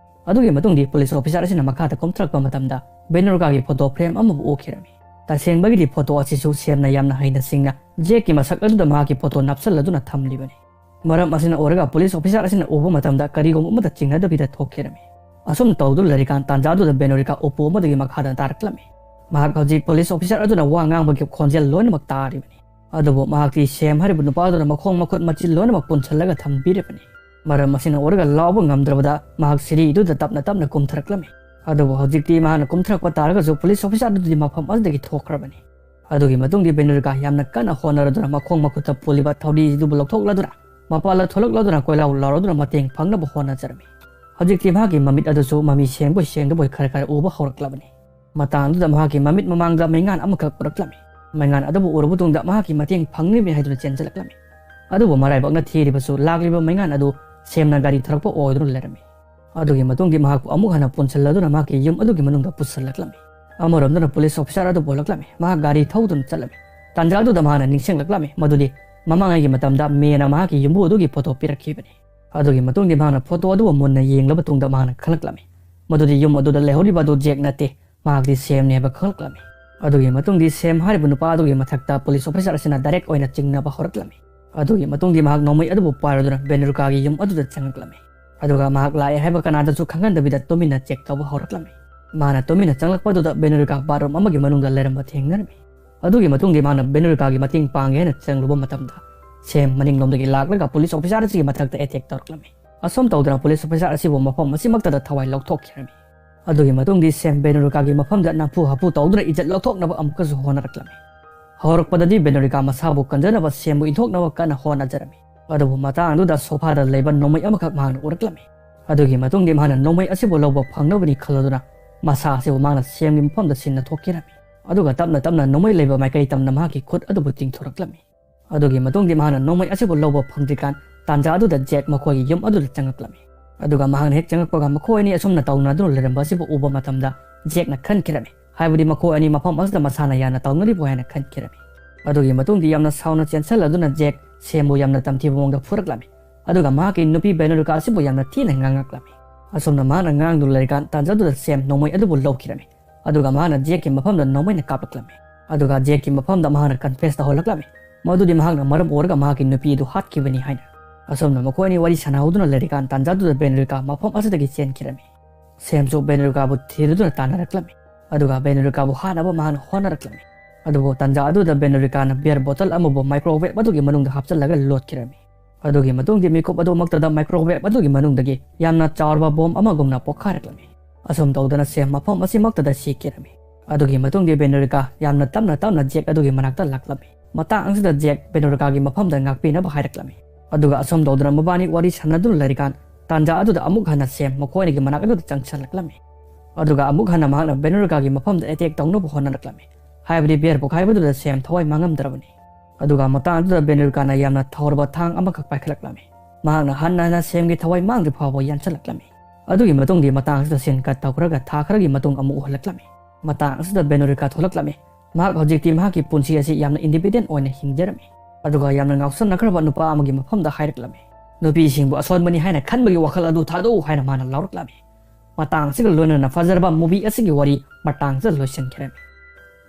ꯑꯗꯨꯒꯤ ꯃꯇꯨꯡꯗꯤ police officer ꯑꯁꯤꯅ ꯃꯈꯥꯗ ꯀꯨꯝꯊꯔꯛꯄ ꯃꯇꯝꯗ ꯕꯦꯅꯨꯔꯤꯀꯥꯒꯤ photo frame ꯑꯃꯕꯨ ꯎꯈꯤꯔꯝꯃꯤ꯫ ꯇꯁꯦꯡꯕꯒꯤꯗꯤ photo ꯑꯁꯤꯁꯨ ꯁꯦꯝꯅ ꯌꯥꯝꯅ ꯍꯩꯅ ꯁꯤꯡꯅ ꯖꯦꯛꯀꯤ ꯃꯁꯛ ꯑꯗꯨꯗ ꯃꯍꯥꯛꯀꯤ photo ꯅꯞꯁꯜꯂꯗꯨꯅ ꯊꯝꯂꯤꯕꯅꯤ꯫ ꯃꯔꯝ ꯑꯁꯤꯅ ꯑꯣꯏꯔꯒ police officer ꯑꯁꯤꯅ ꯎꯕ ꯃꯇꯝꯗ ꯀꯔꯤꯒꯨꯝꯕ ꯑꯃꯠꯇ ꯆꯤꯡꯅꯗꯕꯤꯗ ꯊꯣꯛꯈꯤꯔꯝꯃꯤ꯫ ꯑꯁꯨꯝ ꯇꯧꯗꯨꯅ ꯂꯩꯔꯤꯀꯥꯟ ꯇꯥꯟꯖꯥꯗꯨꯗ ꯕꯦꯅꯣꯔꯤꯀꯥ ꯎꯄꯨ ꯑꯃꯗꯒꯤ ꯃꯈꯥꯗ ꯇꯥꯔꯛꯂꯝꯃꯤ꯫ ꯃꯍꯥꯛ ꯍꯧꯖꯤꯛ police officer ꯑꯗꯨꯅ ꯋꯥ ꯉꯥꯡꯕꯒꯤ ꯈꯣꯟꯖꯦꯜ ꯂꯣꯏꯅꯃꯛ ꯇꯥꯔꯤꯕꯅꯤ꯫ ꯑꯗꯨꯕꯨ ꯃꯍꯥꯛꯇꯤ ꯁꯦꯝ ꯍꯥꯏꯔꯤꯕ ꯅꯨꯄꯥ ꯑꯗꯨꯅ ꯃꯈꯣꯡ ꯃꯈꯨꯠ ꯃꯆꯤꯟ ꯂꯣꯏꯅꯃꯛ ꯄꯨꯟꯁꯤꯜꯂꯒ ꯊꯝꯕꯤꯔꯤꯕꯅꯤ꯫ ꯃꯔꯝ ꯑꯁꯤꯅ ꯑꯣꯏꯔꯒ ꯂꯥꯎꯕ ꯉꯝꯗ꯭ꯔꯕꯗ ꯃꯍꯥꯛ ꯁꯤꯔꯤ ꯑꯗꯨꯗ ꯇꯞꯅ ꯇꯞꯅ ꯀꯨꯝꯊꯔꯛꯂꯝꯃꯤ꯫ ꯑꯗꯨꯕꯨ ꯍꯧꯖꯤꯛꯇꯤ ꯃꯍꯥꯛꯅ ꯀꯨꯝꯊꯔꯛꯄ ꯇꯥꯔꯒꯁꯨ police officer ꯑꯗꯨꯗꯤ ꯃꯐꯝ ꯑꯗꯨꯗꯒꯤ ꯊꯣꯛꯈ꯭ꯔꯕꯅꯤ꯫ ꯑꯗꯨꯒꯤ ꯃꯇꯨꯡꯗꯤ ꯕꯦꯅꯨꯔꯤꯀꯥ ꯌꯥꯝꯅ ꯀꯟꯅ ꯍꯣꯠꯅꯔꯗꯨꯅ ꯃꯈꯣꯡ ꯃꯈꯨꯠꯇ ꯄꯨꯜꯂꯤꯕ ꯊꯧꯔꯤ ꯑꯗꯨꯕꯨ ꯂꯧꯊꯣꯛꯂꯗꯨꯅ ꯃꯄꯥꯟꯗ ꯊꯣꯛꯂꯛꯂꯗꯨꯅ ꯀꯣꯏꯂꯥꯎ ꯂꯥꯎꯔꯗꯨꯅ ꯃꯇꯦꯡ ꯐꯪꯅꯕ ꯍꯣꯠꯅꯖꯔꯝꯃꯤ꯫ ꯍꯧꯖꯤꯛꯇꯤ ꯃꯍꯥꯛꯀꯤ ꯃꯃꯤꯠ ꯑꯗꯨꯁꯨ ꯃꯃꯤ ꯁꯦꯡꯕꯣꯏ ꯁꯦꯡꯗꯕꯣꯏ ꯈꯔ ꯈꯔ ꯎꯕ ꯍꯧꯔꯛꯂꯕꯅꯤ꯫ ꯃꯇꯥꯡꯗꯨꯗ ꯃꯍꯥꯛꯀꯤ ꯃꯃꯤꯠ ꯃꯃꯥꯡꯗ ꯃꯩꯉꯥꯟ ꯑꯃꯈꯛ ꯎꯔꯛꯂꯝꯃꯤ꯫ ꯃꯩꯉꯥꯟ ꯑꯗꯨꯕꯨ ꯎꯔꯕ ꯃꯇꯨꯡꯗ ꯃꯍꯥꯛꯀꯤ ꯃꯇꯦꯡ ꯐꯪꯂꯤꯕꯅꯤ ꯍꯥꯏꯗꯨꯅ ꯆꯦꯟꯁꯤꯜꯂꯛꯂꯝꯃꯤ꯫ ꯑꯗꯨꯕꯨ ꯃꯔꯥꯏꯕꯛꯅ ꯊꯤꯔꯤꯕꯁꯨ ꯂꯥꯛꯂꯤꯕ ꯃꯩꯉꯥꯟ ꯑꯗꯨ ꯁꯦꯝꯅ ꯒꯥꯔꯤ ꯊꯧꯔꯛꯄ ꯑꯣꯏꯗꯨꯅ ꯂꯩꯔꯝꯃꯤ꯫ ꯑꯗꯨꯒꯤ ꯃꯇꯨꯡꯗꯤ ꯃꯍꯥꯛꯄꯨ ꯑꯃꯨꯛ ꯍꯟꯅ ꯄꯨꯟꯁꯤꯜꯂꯗꯨꯅ ꯃꯍꯥꯛꯀꯤ ꯌꯨꯝ ꯑꯗꯨꯒꯤ ꯃꯅꯨꯡꯗ ꯄꯨꯁꯤꯜꯂꯛꯂꯝꯃꯤ꯫ ꯑꯃꯔꯣꯝꯗꯅ police officer ꯑꯗꯨ ꯄꯨꯔꯛꯂꯝꯃꯤ꯫ ꯃꯍꯥꯛ ꯒꯥꯔꯤ ꯊꯧꯗꯨꯅ ꯆꯠꯂꯝꯃꯤ꯫ ꯇꯥꯟꯖꯥꯗꯨꯗ ꯃꯍꯥꯛꯅ ꯅꯤꯡꯁꯤꯡꯂꯛꯂꯝꯃꯤ ꯃꯗꯨꯗꯤ ꯃꯃꯥꯡꯉꯩꯒꯤ ꯃꯇꯝꯗ ꯃꯦꯅ ꯃꯍꯥꯛꯀꯤ ꯌꯨꯝꯕꯨ ꯑꯗꯨꯒꯤ photo ꯄꯤꯔꯛꯈꯤꯕꯅꯤ꯫ ꯑꯗꯨꯒꯤ ꯃꯇꯨꯡꯗꯤ ꯃꯍꯥꯛꯅ photo ꯑꯗꯨꯕꯨ ꯃꯨꯟꯅ ꯌꯦꯡꯂꯕ ꯇꯨꯡꯗ ꯃꯍꯥꯛꯅ ꯈꯪꯂꯛꯂꯝꯃꯤ ꯃꯗꯨꯗꯤ ꯌꯨꯝ ꯑꯗꯨꯗ ꯂꯩꯍꯧꯔꯤꯕ ꯑꯗꯨ ꯖꯦꯛ ꯅꯠꯇꯦ, ꯃꯍꯥꯛꯇꯤ ꯁꯦꯝꯅꯤ ꯍꯥꯏꯕ ꯈꯪꯂꯛꯂꯝꯃꯤ꯫ ꯑꯗꯨꯒꯤ ꯃꯇꯨꯡꯗꯤ ꯁꯦꯝ ꯍꯥꯏꯔꯤꯕ ꯅꯨꯄꯥ ꯑꯗꯨꯒꯤ ꯃꯊꯛꯇ police officer ꯑꯁꯤꯅ direct ꯑꯣꯏꯅ ꯆꯤꯡꯅꯕ ꯍꯧꯔꯛꯂꯝꯃꯤ꯫ ꯑꯗꯨꯒꯤ ꯃꯇꯨꯡꯗꯤ ꯃꯍꯥꯛ ꯅꯣꯡꯃꯩ ꯑꯗꯨꯕꯨ ꯄꯥꯏꯔꯗꯨꯅ ꯕꯦꯅꯨꯔꯤꯀꯥꯒꯤ ꯌꯨꯝ ꯑꯗꯨꯗ ꯆꯪꯂꯛꯂꯝꯃꯤ꯫ ꯑꯗꯨꯒ ꯃꯍꯥꯛ ꯂꯥꯛꯑꯦ ꯍꯥꯏꯕ ꯀꯅꯥꯗꯁꯨ ꯈꯪꯍꯟꯗꯕꯤꯗ ꯇꯨꯃꯤꯟꯅ check ꯇꯧꯕ ꯍꯧꯔꯛꯂꯝꯃꯤ꯫ ꯃꯥꯅ ꯇꯨꯃꯤꯟꯅ ꯆꯪꯂꯛꯄꯗꯨꯗ ꯕꯦꯅꯨꯔꯤꯀꯥ bathroom ꯑꯃꯒꯤ ꯃꯅꯨꯡꯗ ꯂꯩꯔꯝꯕ ꯊꯦꯡꯅꯔꯝꯃꯤ꯫ ꯑꯗꯨꯒꯤ ꯃꯇꯨꯡꯗꯤ ꯃꯥꯅ ꯕꯦꯅꯨꯔꯤꯀꯥꯒꯤ ꯃꯇꯦꯡ ꯄꯥꯡꯒꯦ ꯍꯥꯏꯅ ꯆꯪꯂꯨꯕ ꯃꯇꯝꯗ ꯁꯦꯝ ꯃꯅꯤꯡꯂꯣꯝꯗꯒꯤ ꯂꯥꯛꯂꯒ ꯄꯨꯂꯤꯁ ꯑꯣꯐꯤꯁꯥꯔ ꯑꯁꯤꯒꯤ ꯃꯊꯛꯇ ꯑꯦꯇꯦꯛ ꯇꯧꯔꯛꯂꯝꯃꯤ꯫ ꯑꯁꯨꯝ ꯇꯧꯗꯅ ꯄꯨꯂꯤꯁ ꯑꯣꯐꯤꯁꯥꯔ ꯑꯁꯤꯕꯨ ꯃꯐꯝ ꯑꯁꯤꯃꯛꯇꯗ ꯊꯋꯥꯏ ꯂꯧꯊꯣꯛꯈꯤꯔꯝꯃꯤ꯫ ꯑꯗꯨꯒꯤ ꯃꯇꯨꯡꯗꯤ ꯁꯦꯝ ꯕꯦꯅꯣꯔꯤꯀꯥꯒꯤ ꯃꯐꯝꯗ ꯅꯝꯐꯨ ꯍꯥꯐꯨ ꯇꯧꯗꯨꯅ ꯏꯖꯠ ꯂꯧꯊꯣꯛꯅꯕ ꯑꯃꯨꯛꯀꯁꯨ ꯍꯣꯠꯅꯔꯛꯂꯝꯃꯤ꯫ ꯍꯧꯔꯛꯄꯗꯗꯤ ꯕꯦꯅꯣꯔꯤꯀꯥ ꯃꯁꯥꯕꯨ ꯀꯟꯖꯅꯕ ꯁꯦꯝꯕꯨ ꯏꯟꯊꯣꯛꯅꯕ ꯀꯟꯅ ꯍꯣꯠꯅꯖꯔꯝꯃꯤ꯫ ꯑꯗꯨꯕꯨ ꯃꯇꯥꯡ ꯑꯗꯨꯗ ꯁꯣꯐꯥꯗ ꯂꯩꯕ ꯅꯣꯡꯃꯩ ꯑꯃꯈꯛ ꯃꯍꯥꯛꯅ ꯎꯔꯛꯂꯝꯃꯤ꯫ ꯑꯗꯨꯒꯤ ꯃꯇꯨꯡꯗꯤ ꯃꯍꯥꯛꯅ ꯅꯣꯡꯃꯩ ꯑꯁꯤꯕꯨ ꯂꯧꯕ ꯐꯪꯅꯕꯅꯤ ꯈꯜꯂꯗꯨꯅ ꯃꯁꯥ ꯑꯁꯤꯕꯨ ꯃꯍꯥꯛꯅ ꯁꯦꯝꯒꯤ ꯃꯐꯝꯗ ꯁꯤꯟꯅ ꯊꯣꯛꯈꯤꯔꯝꯃꯤ꯫ ꯑꯗꯨꯒ ꯇꯞꯅ ꯇꯞꯅ ꯅꯣꯡꯃꯩ ꯂꯩꯕ ꯃꯥꯏꯀꯩ ꯇꯝꯅ ꯃꯍꯥꯛꯀꯤ ꯈꯨꯠ ꯑꯗꯨꯕꯨ ꯇꯤꯡꯊꯣꯔꯛꯂꯝꯃꯤ꯫ ꯑꯗꯨꯒꯤ ꯃꯇꯨꯡꯗꯤ ꯃꯍꯥꯛꯅ ꯅꯣꯡꯃꯩ ꯑꯁꯤꯕꯨ ꯂꯧꯕ ꯐꯪꯗ꯭ꯔꯤꯀꯥꯟ ꯇꯥꯟꯖꯥ ꯑꯗꯨꯗ ꯖꯦꯛ ꯃꯈꯣꯏꯒꯤ ꯌꯨꯝ ꯑꯗꯨꯗ ꯆꯪꯉꯛꯂꯝꯃꯤ꯫ ꯑꯗꯨꯒ ꯃꯍꯥꯛꯅ ꯍꯦꯛ ꯆꯪꯉꯛꯄꯒ ꯃꯈꯣꯏ ꯑꯅꯤ ꯑꯁꯨꯝꯅ ꯇꯧꯅꯗꯨꯅ ꯂꯩꯔꯝꯕ ꯑꯁꯤꯕꯨ ꯎꯕ ꯃꯇꯝꯗ ꯖꯦꯛꯅ ꯈꯟꯈꯤꯔꯝꯃꯤ꯫ ꯍꯥꯏꯕꯗꯤ ꯃꯈꯣꯏ ꯑꯅꯤ ꯃꯐꯝ ꯑꯁꯤꯗ ꯃꯁꯥꯅ ꯌꯥꯝꯅ ꯇꯧꯅꯔꯤꯕ ꯍꯥꯏꯅ ꯈꯟꯈꯤꯔꯝꯃꯤ꯫ ꯑꯗꯨꯒꯤ ꯃꯇꯨꯡꯗꯤ ꯌꯥꯝꯅ ꯁꯥꯎꯅ ꯆꯦꯟꯁꯤꯜꯂꯗꯨꯅ ꯖꯦꯛ ꯁꯦꯝꯕꯨ ꯌꯥꯝꯅ ꯇꯝꯊꯤꯕ ꯃꯑꯣꯡꯗ ꯐꯨꯔꯛꯂꯝꯃꯤ꯫ ꯑꯗꯨꯒ ꯃꯍꯥꯛꯀꯤ ꯅꯨꯄꯤ ꯕꯦꯅꯣꯔꯤꯀꯥ ꯑꯁꯤꯕꯨ ꯌꯥꯝꯅ ꯊꯤꯅ ꯉꯥꯡꯂꯛꯂꯝꯃꯤ꯫ ꯑꯁꯨꯝꯅ ꯃꯍꯥꯛꯅ ꯉꯥꯡꯗꯨꯅ ꯂꯩꯔꯤꯀꯥꯟ ꯇꯥꯟꯖꯥꯗꯨꯗ ꯁꯦꯝ ꯅꯣꯡꯃꯩ ꯑꯗꯨꯕꯨ ꯂꯧꯈꯤꯔꯝꯃꯤ꯫ ꯑꯗꯨꯒ ꯃꯍꯥꯛꯅ ꯖꯦꯛꯀꯤ ꯃꯐꯝꯗ ꯅꯣꯡꯃꯩꯅ ꯀꯥꯞꯂꯛꯂꯝꯃꯤ꯫ ꯑꯗꯨꯒ ꯖꯦꯛꯀꯤ ꯃꯐꯝꯗ ꯃꯍꯥꯛꯅ ꯀꯟꯐꯦꯁ ꯇꯧꯍꯜꯂꯛꯂꯝꯃꯤ꯫ ꯃꯗꯨꯗꯤ ꯃꯍꯥꯛꯅ ꯃꯔꯝ ꯑꯣꯏꯔꯒ ꯃꯍꯥꯛꯀꯤ ꯅꯨꯄꯤ ꯑꯗꯨ ꯍꯥꯠꯈꯤꯕꯅꯤ ꯍꯥꯏꯅ꯫ ꯑꯁꯨꯝꯅ ꯃꯈꯣꯏ ꯑꯅꯤ ꯋꯥꯔꯤ ꯁꯥꯟꯅꯍꯧꯗꯨꯅ ꯂꯩꯔꯤꯀꯥꯟ ꯇꯥꯟꯖꯥꯗꯨꯗ ꯕꯦꯅꯣꯔꯤꯀꯥ ꯃꯐꯝ ꯑꯁꯤꯗꯒꯤ ꯆꯦꯟꯈꯤꯔꯝꯃꯤ꯫ ꯁꯦꯝꯁꯨ ꯕꯦꯅꯣꯔꯤꯀꯥꯕꯨ ꯊꯤꯗꯨꯅ ꯇꯥꯟꯅꯔꯛꯂꯝꯃꯤ꯫ ꯑꯗꯨꯒ ꯕꯦꯅꯣꯔꯤꯀꯥꯕꯨ ꯍꯥꯠꯅꯕ ꯃꯍꯥꯛꯅ ꯍꯣꯠꯅꯔꯛꯂꯝꯃꯤ꯫ ꯑꯗꯨꯕꯨ ꯇꯥꯟꯖꯥ ꯑꯗꯨꯗ ꯕꯦꯅꯣꯔꯤꯀꯥꯅ ꯕꯤꯌꯔ ꯕꯣꯇꯜ ꯑꯃꯕꯨ ꯃꯥꯏꯀ꯭ꯔꯣꯋꯦꯕ ꯑꯗꯨꯒꯤ ꯃꯅꯨꯡꯗ ꯍꯥꯞꯆꯤꯜꯂꯒ ꯂꯣꯠꯈꯤꯔꯝꯃꯤ꯫ ꯑꯗꯨꯒꯤ ꯃꯇꯨꯡꯗꯤ ꯃꯤꯀꯨꯞ ꯑꯗꯨꯃꯛꯇꯗ ꯃꯥꯏꯀ꯭ꯔꯣꯋꯦꯕ ꯑꯗꯨꯒꯤ ꯃꯅꯨꯡꯗꯒꯤ ꯌꯥꯝꯅ ꯆꯥꯎꯔꯕ ꯕꯣꯝ ꯑꯃꯒꯨꯝꯅ ꯄꯣꯈꯥꯏꯔꯛꯂꯝꯃꯤ꯫ ꯑꯁꯨꯝ ꯇꯧꯗꯅ ꯁꯦꯝ ꯃꯐꯝ ꯑꯁꯤꯃꯛꯇꯗ ꯁꯤꯈꯤꯔꯝꯃꯤ꯫ ꯑꯗꯨꯒꯤ ꯃꯇꯨꯡꯗꯤ ꯕꯦꯅꯣꯔꯤꯀꯥ ꯌꯥꯝꯅ ꯇꯞꯅ ꯇꯞꯅ ꯖꯦꯛ ꯑꯗꯨꯒꯤ ꯃꯅꯥꯛꯇ ꯂꯥꯛꯂꯝꯃꯤ꯫ ꯃꯇꯥꯡ ꯑꯁꯤꯗ ꯖꯦꯛ ꯕꯦꯅꯣꯔꯤꯀꯥꯒꯤ ꯃꯐꯝꯗ ꯉꯥꯛꯄꯤꯅꯕ ꯍꯥꯏꯔꯛꯂꯝꯃꯤ꯫ ꯑꯗꯨꯒ ꯑꯁꯨꯝ ꯇꯧꯗꯨꯅ ꯃꯕꯥꯅꯤ ꯋꯥꯔꯤ ꯁꯥꯟꯅꯗꯨꯅ ꯂꯩꯔꯤꯀꯥꯟ ꯇꯥꯟꯖꯥ ꯑꯗꯨꯗ ꯑꯃꯨꯛ ꯍꯟꯅ ꯁꯦꯝ ꯃꯈꯣꯏ ꯑꯅꯤꯒꯤ ꯃꯅꯥꯛ ꯑꯗꯨꯗ ꯆꯪꯁꯤꯜꯂꯛꯂꯝꯃꯤ꯫ ꯑꯗꯨꯒ ꯑꯃꯨꯛ ꯍꯟꯅ ꯃꯍꯥꯛꯅ ꯕꯦꯅꯣꯔꯤꯀꯥꯒꯤ ꯃꯐꯝꯗ ꯑꯦꯇꯦꯛ ꯇꯧꯅꯕ ꯍꯣꯠꯅꯔꯛꯂꯝꯃꯤ꯫ ꯍꯥꯏꯕꯗꯤ ꯕꯤꯌꯔ ꯄꯣꯈꯥꯏꯕꯗꯨꯗ ꯁꯦꯝ ꯊꯋꯥꯏ ꯃꯥꯡꯉꯝꯗ꯭ꯔꯕꯅꯤ꯫ ꯑꯗꯨꯒ ꯃꯇꯥꯡ ꯑꯗꯨꯗ ꯕꯦꯅꯣꯔꯤꯀꯥꯅ ꯌꯥꯝꯅ ꯊꯧꯔꯕ ꯊꯥꯡ ꯑꯃꯈꯛ ꯄꯥꯏꯈꯠꯂꯛꯂꯝꯃꯤ꯫ ꯃꯍꯥꯛꯅ ꯍꯟꯅ ꯍꯟꯅ ꯁꯦꯝꯒꯤ ꯊꯋꯥꯏ ꯃꯥꯡꯗ꯭ꯔꯤ ꯐꯥꯎꯕ ꯌꯥꯟꯁꯤꯜꯂꯛꯂꯝꯃꯤ꯫ ꯑꯗꯨꯒꯤ ꯃꯇꯨꯡꯗꯤ ꯃꯇꯥꯡ ꯑꯁꯤꯗ ꯁꯤꯟ ꯀꯠ ꯇꯧꯈ꯭ꯔꯒ ꯊꯥ ꯈꯔꯒꯤ ꯃꯇꯨꯡ ꯑꯃꯨꯛ ꯎꯍꯜꯂꯛꯂꯝꯃꯤ꯫ ꯃꯇꯥꯡ ꯑꯁꯤꯗ ꯕꯦꯅꯣꯔꯤꯀꯥ ꯊꯣꯛꯂꯛꯂꯝꯃꯤ꯫ ꯃꯍꯥꯛ ꯍꯧꯖꯤꯛꯇꯤ ꯃꯍꯥꯛꯀꯤ ꯄꯨꯟꯁꯤ ꯑꯁꯤ ꯌꯥꯝꯅ ꯏꯟꯗꯤꯄꯦꯟꯗꯦꯟ ꯑꯣꯏꯅ ꯍꯤꯡꯖꯔꯝꯃꯤ꯫ ꯑꯗꯨꯒ ꯌꯥꯝꯅ ꯉꯥꯎꯁꯟꯅꯈ꯭ꯔꯕ ꯅꯨꯄꯥ ꯑꯃꯒꯤ ꯃꯐꯝꯗ ꯍꯥꯏꯔꯛꯂꯝꯃꯤ꯫ ꯅꯨꯄꯤꯁꯤꯡꯕꯨ ꯑꯁꯣꯟꯕꯅꯤ ꯍꯥꯏꯅ ꯈꯟꯕꯒꯤ ꯋꯥꯈꯜ ꯑꯗꯨ ꯊꯥꯗꯣꯛꯎ ꯍꯥꯏꯅ ꯃꯥꯅ ꯂꯥꯎꯔꯛꯂꯝꯃꯤ꯫ ꯃꯇꯥꯡ ꯑꯁꯤꯒ ꯂꯣꯏꯅꯅ ꯐꯖꯔꯕ movie ꯑꯁꯤꯒꯤ ꯋꯥꯔꯤ ꯃꯇꯥꯡ ꯑꯁꯤꯗ ꯂꯣꯏꯁꯤꯟꯈꯤꯔꯝꯃꯤ꯫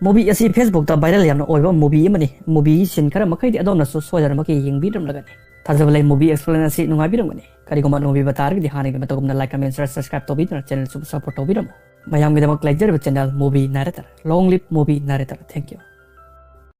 Movie ꯑꯁꯤ Facebook ꯇ viral ꯌꯥꯝꯅ ꯑꯣꯏꯕ movie ꯑꯃꯅꯤ꯫ Movie ꯒꯤ scene ꯈꯔ ꯃꯈꯩꯗꯤ ꯑꯗꯣꯝꯅꯁꯨ ꯁꯣꯏꯗꯅꯃꯛꯀꯤ ꯌꯦꯡꯕꯤꯔꯝꯂꯒꯅꯤ꯫ ꯊꯥꯖꯕ ꯂꯩ movie explain ꯑꯁꯤ ꯅꯨꯡꯉꯥꯏꯕꯤꯔꯝꯒꯅꯤ꯫ ꯀꯔꯤꯒꯨꯝꯕ ꯅꯨꯡꯉꯥꯏꯕꯤꯕ ꯇꯥꯔꯒꯗꯤ ꯍꯥꯟꯅꯒꯤ ꯃꯇꯧꯒꯨꯝꯅ like, comment, share, subscribe ꯇꯧꯕꯤꯗꯨꯅ channel ꯁꯤꯕꯨ support ꯇꯧꯕꯤꯔꯝꯃꯨ꯫ ꯃꯌꯥꯝꯒꯤꯗꯃꯛ ꯂꯩꯖꯔꯤꯕ channel movie narrator꯫ Long live movie narrator꯫ Thank you꯫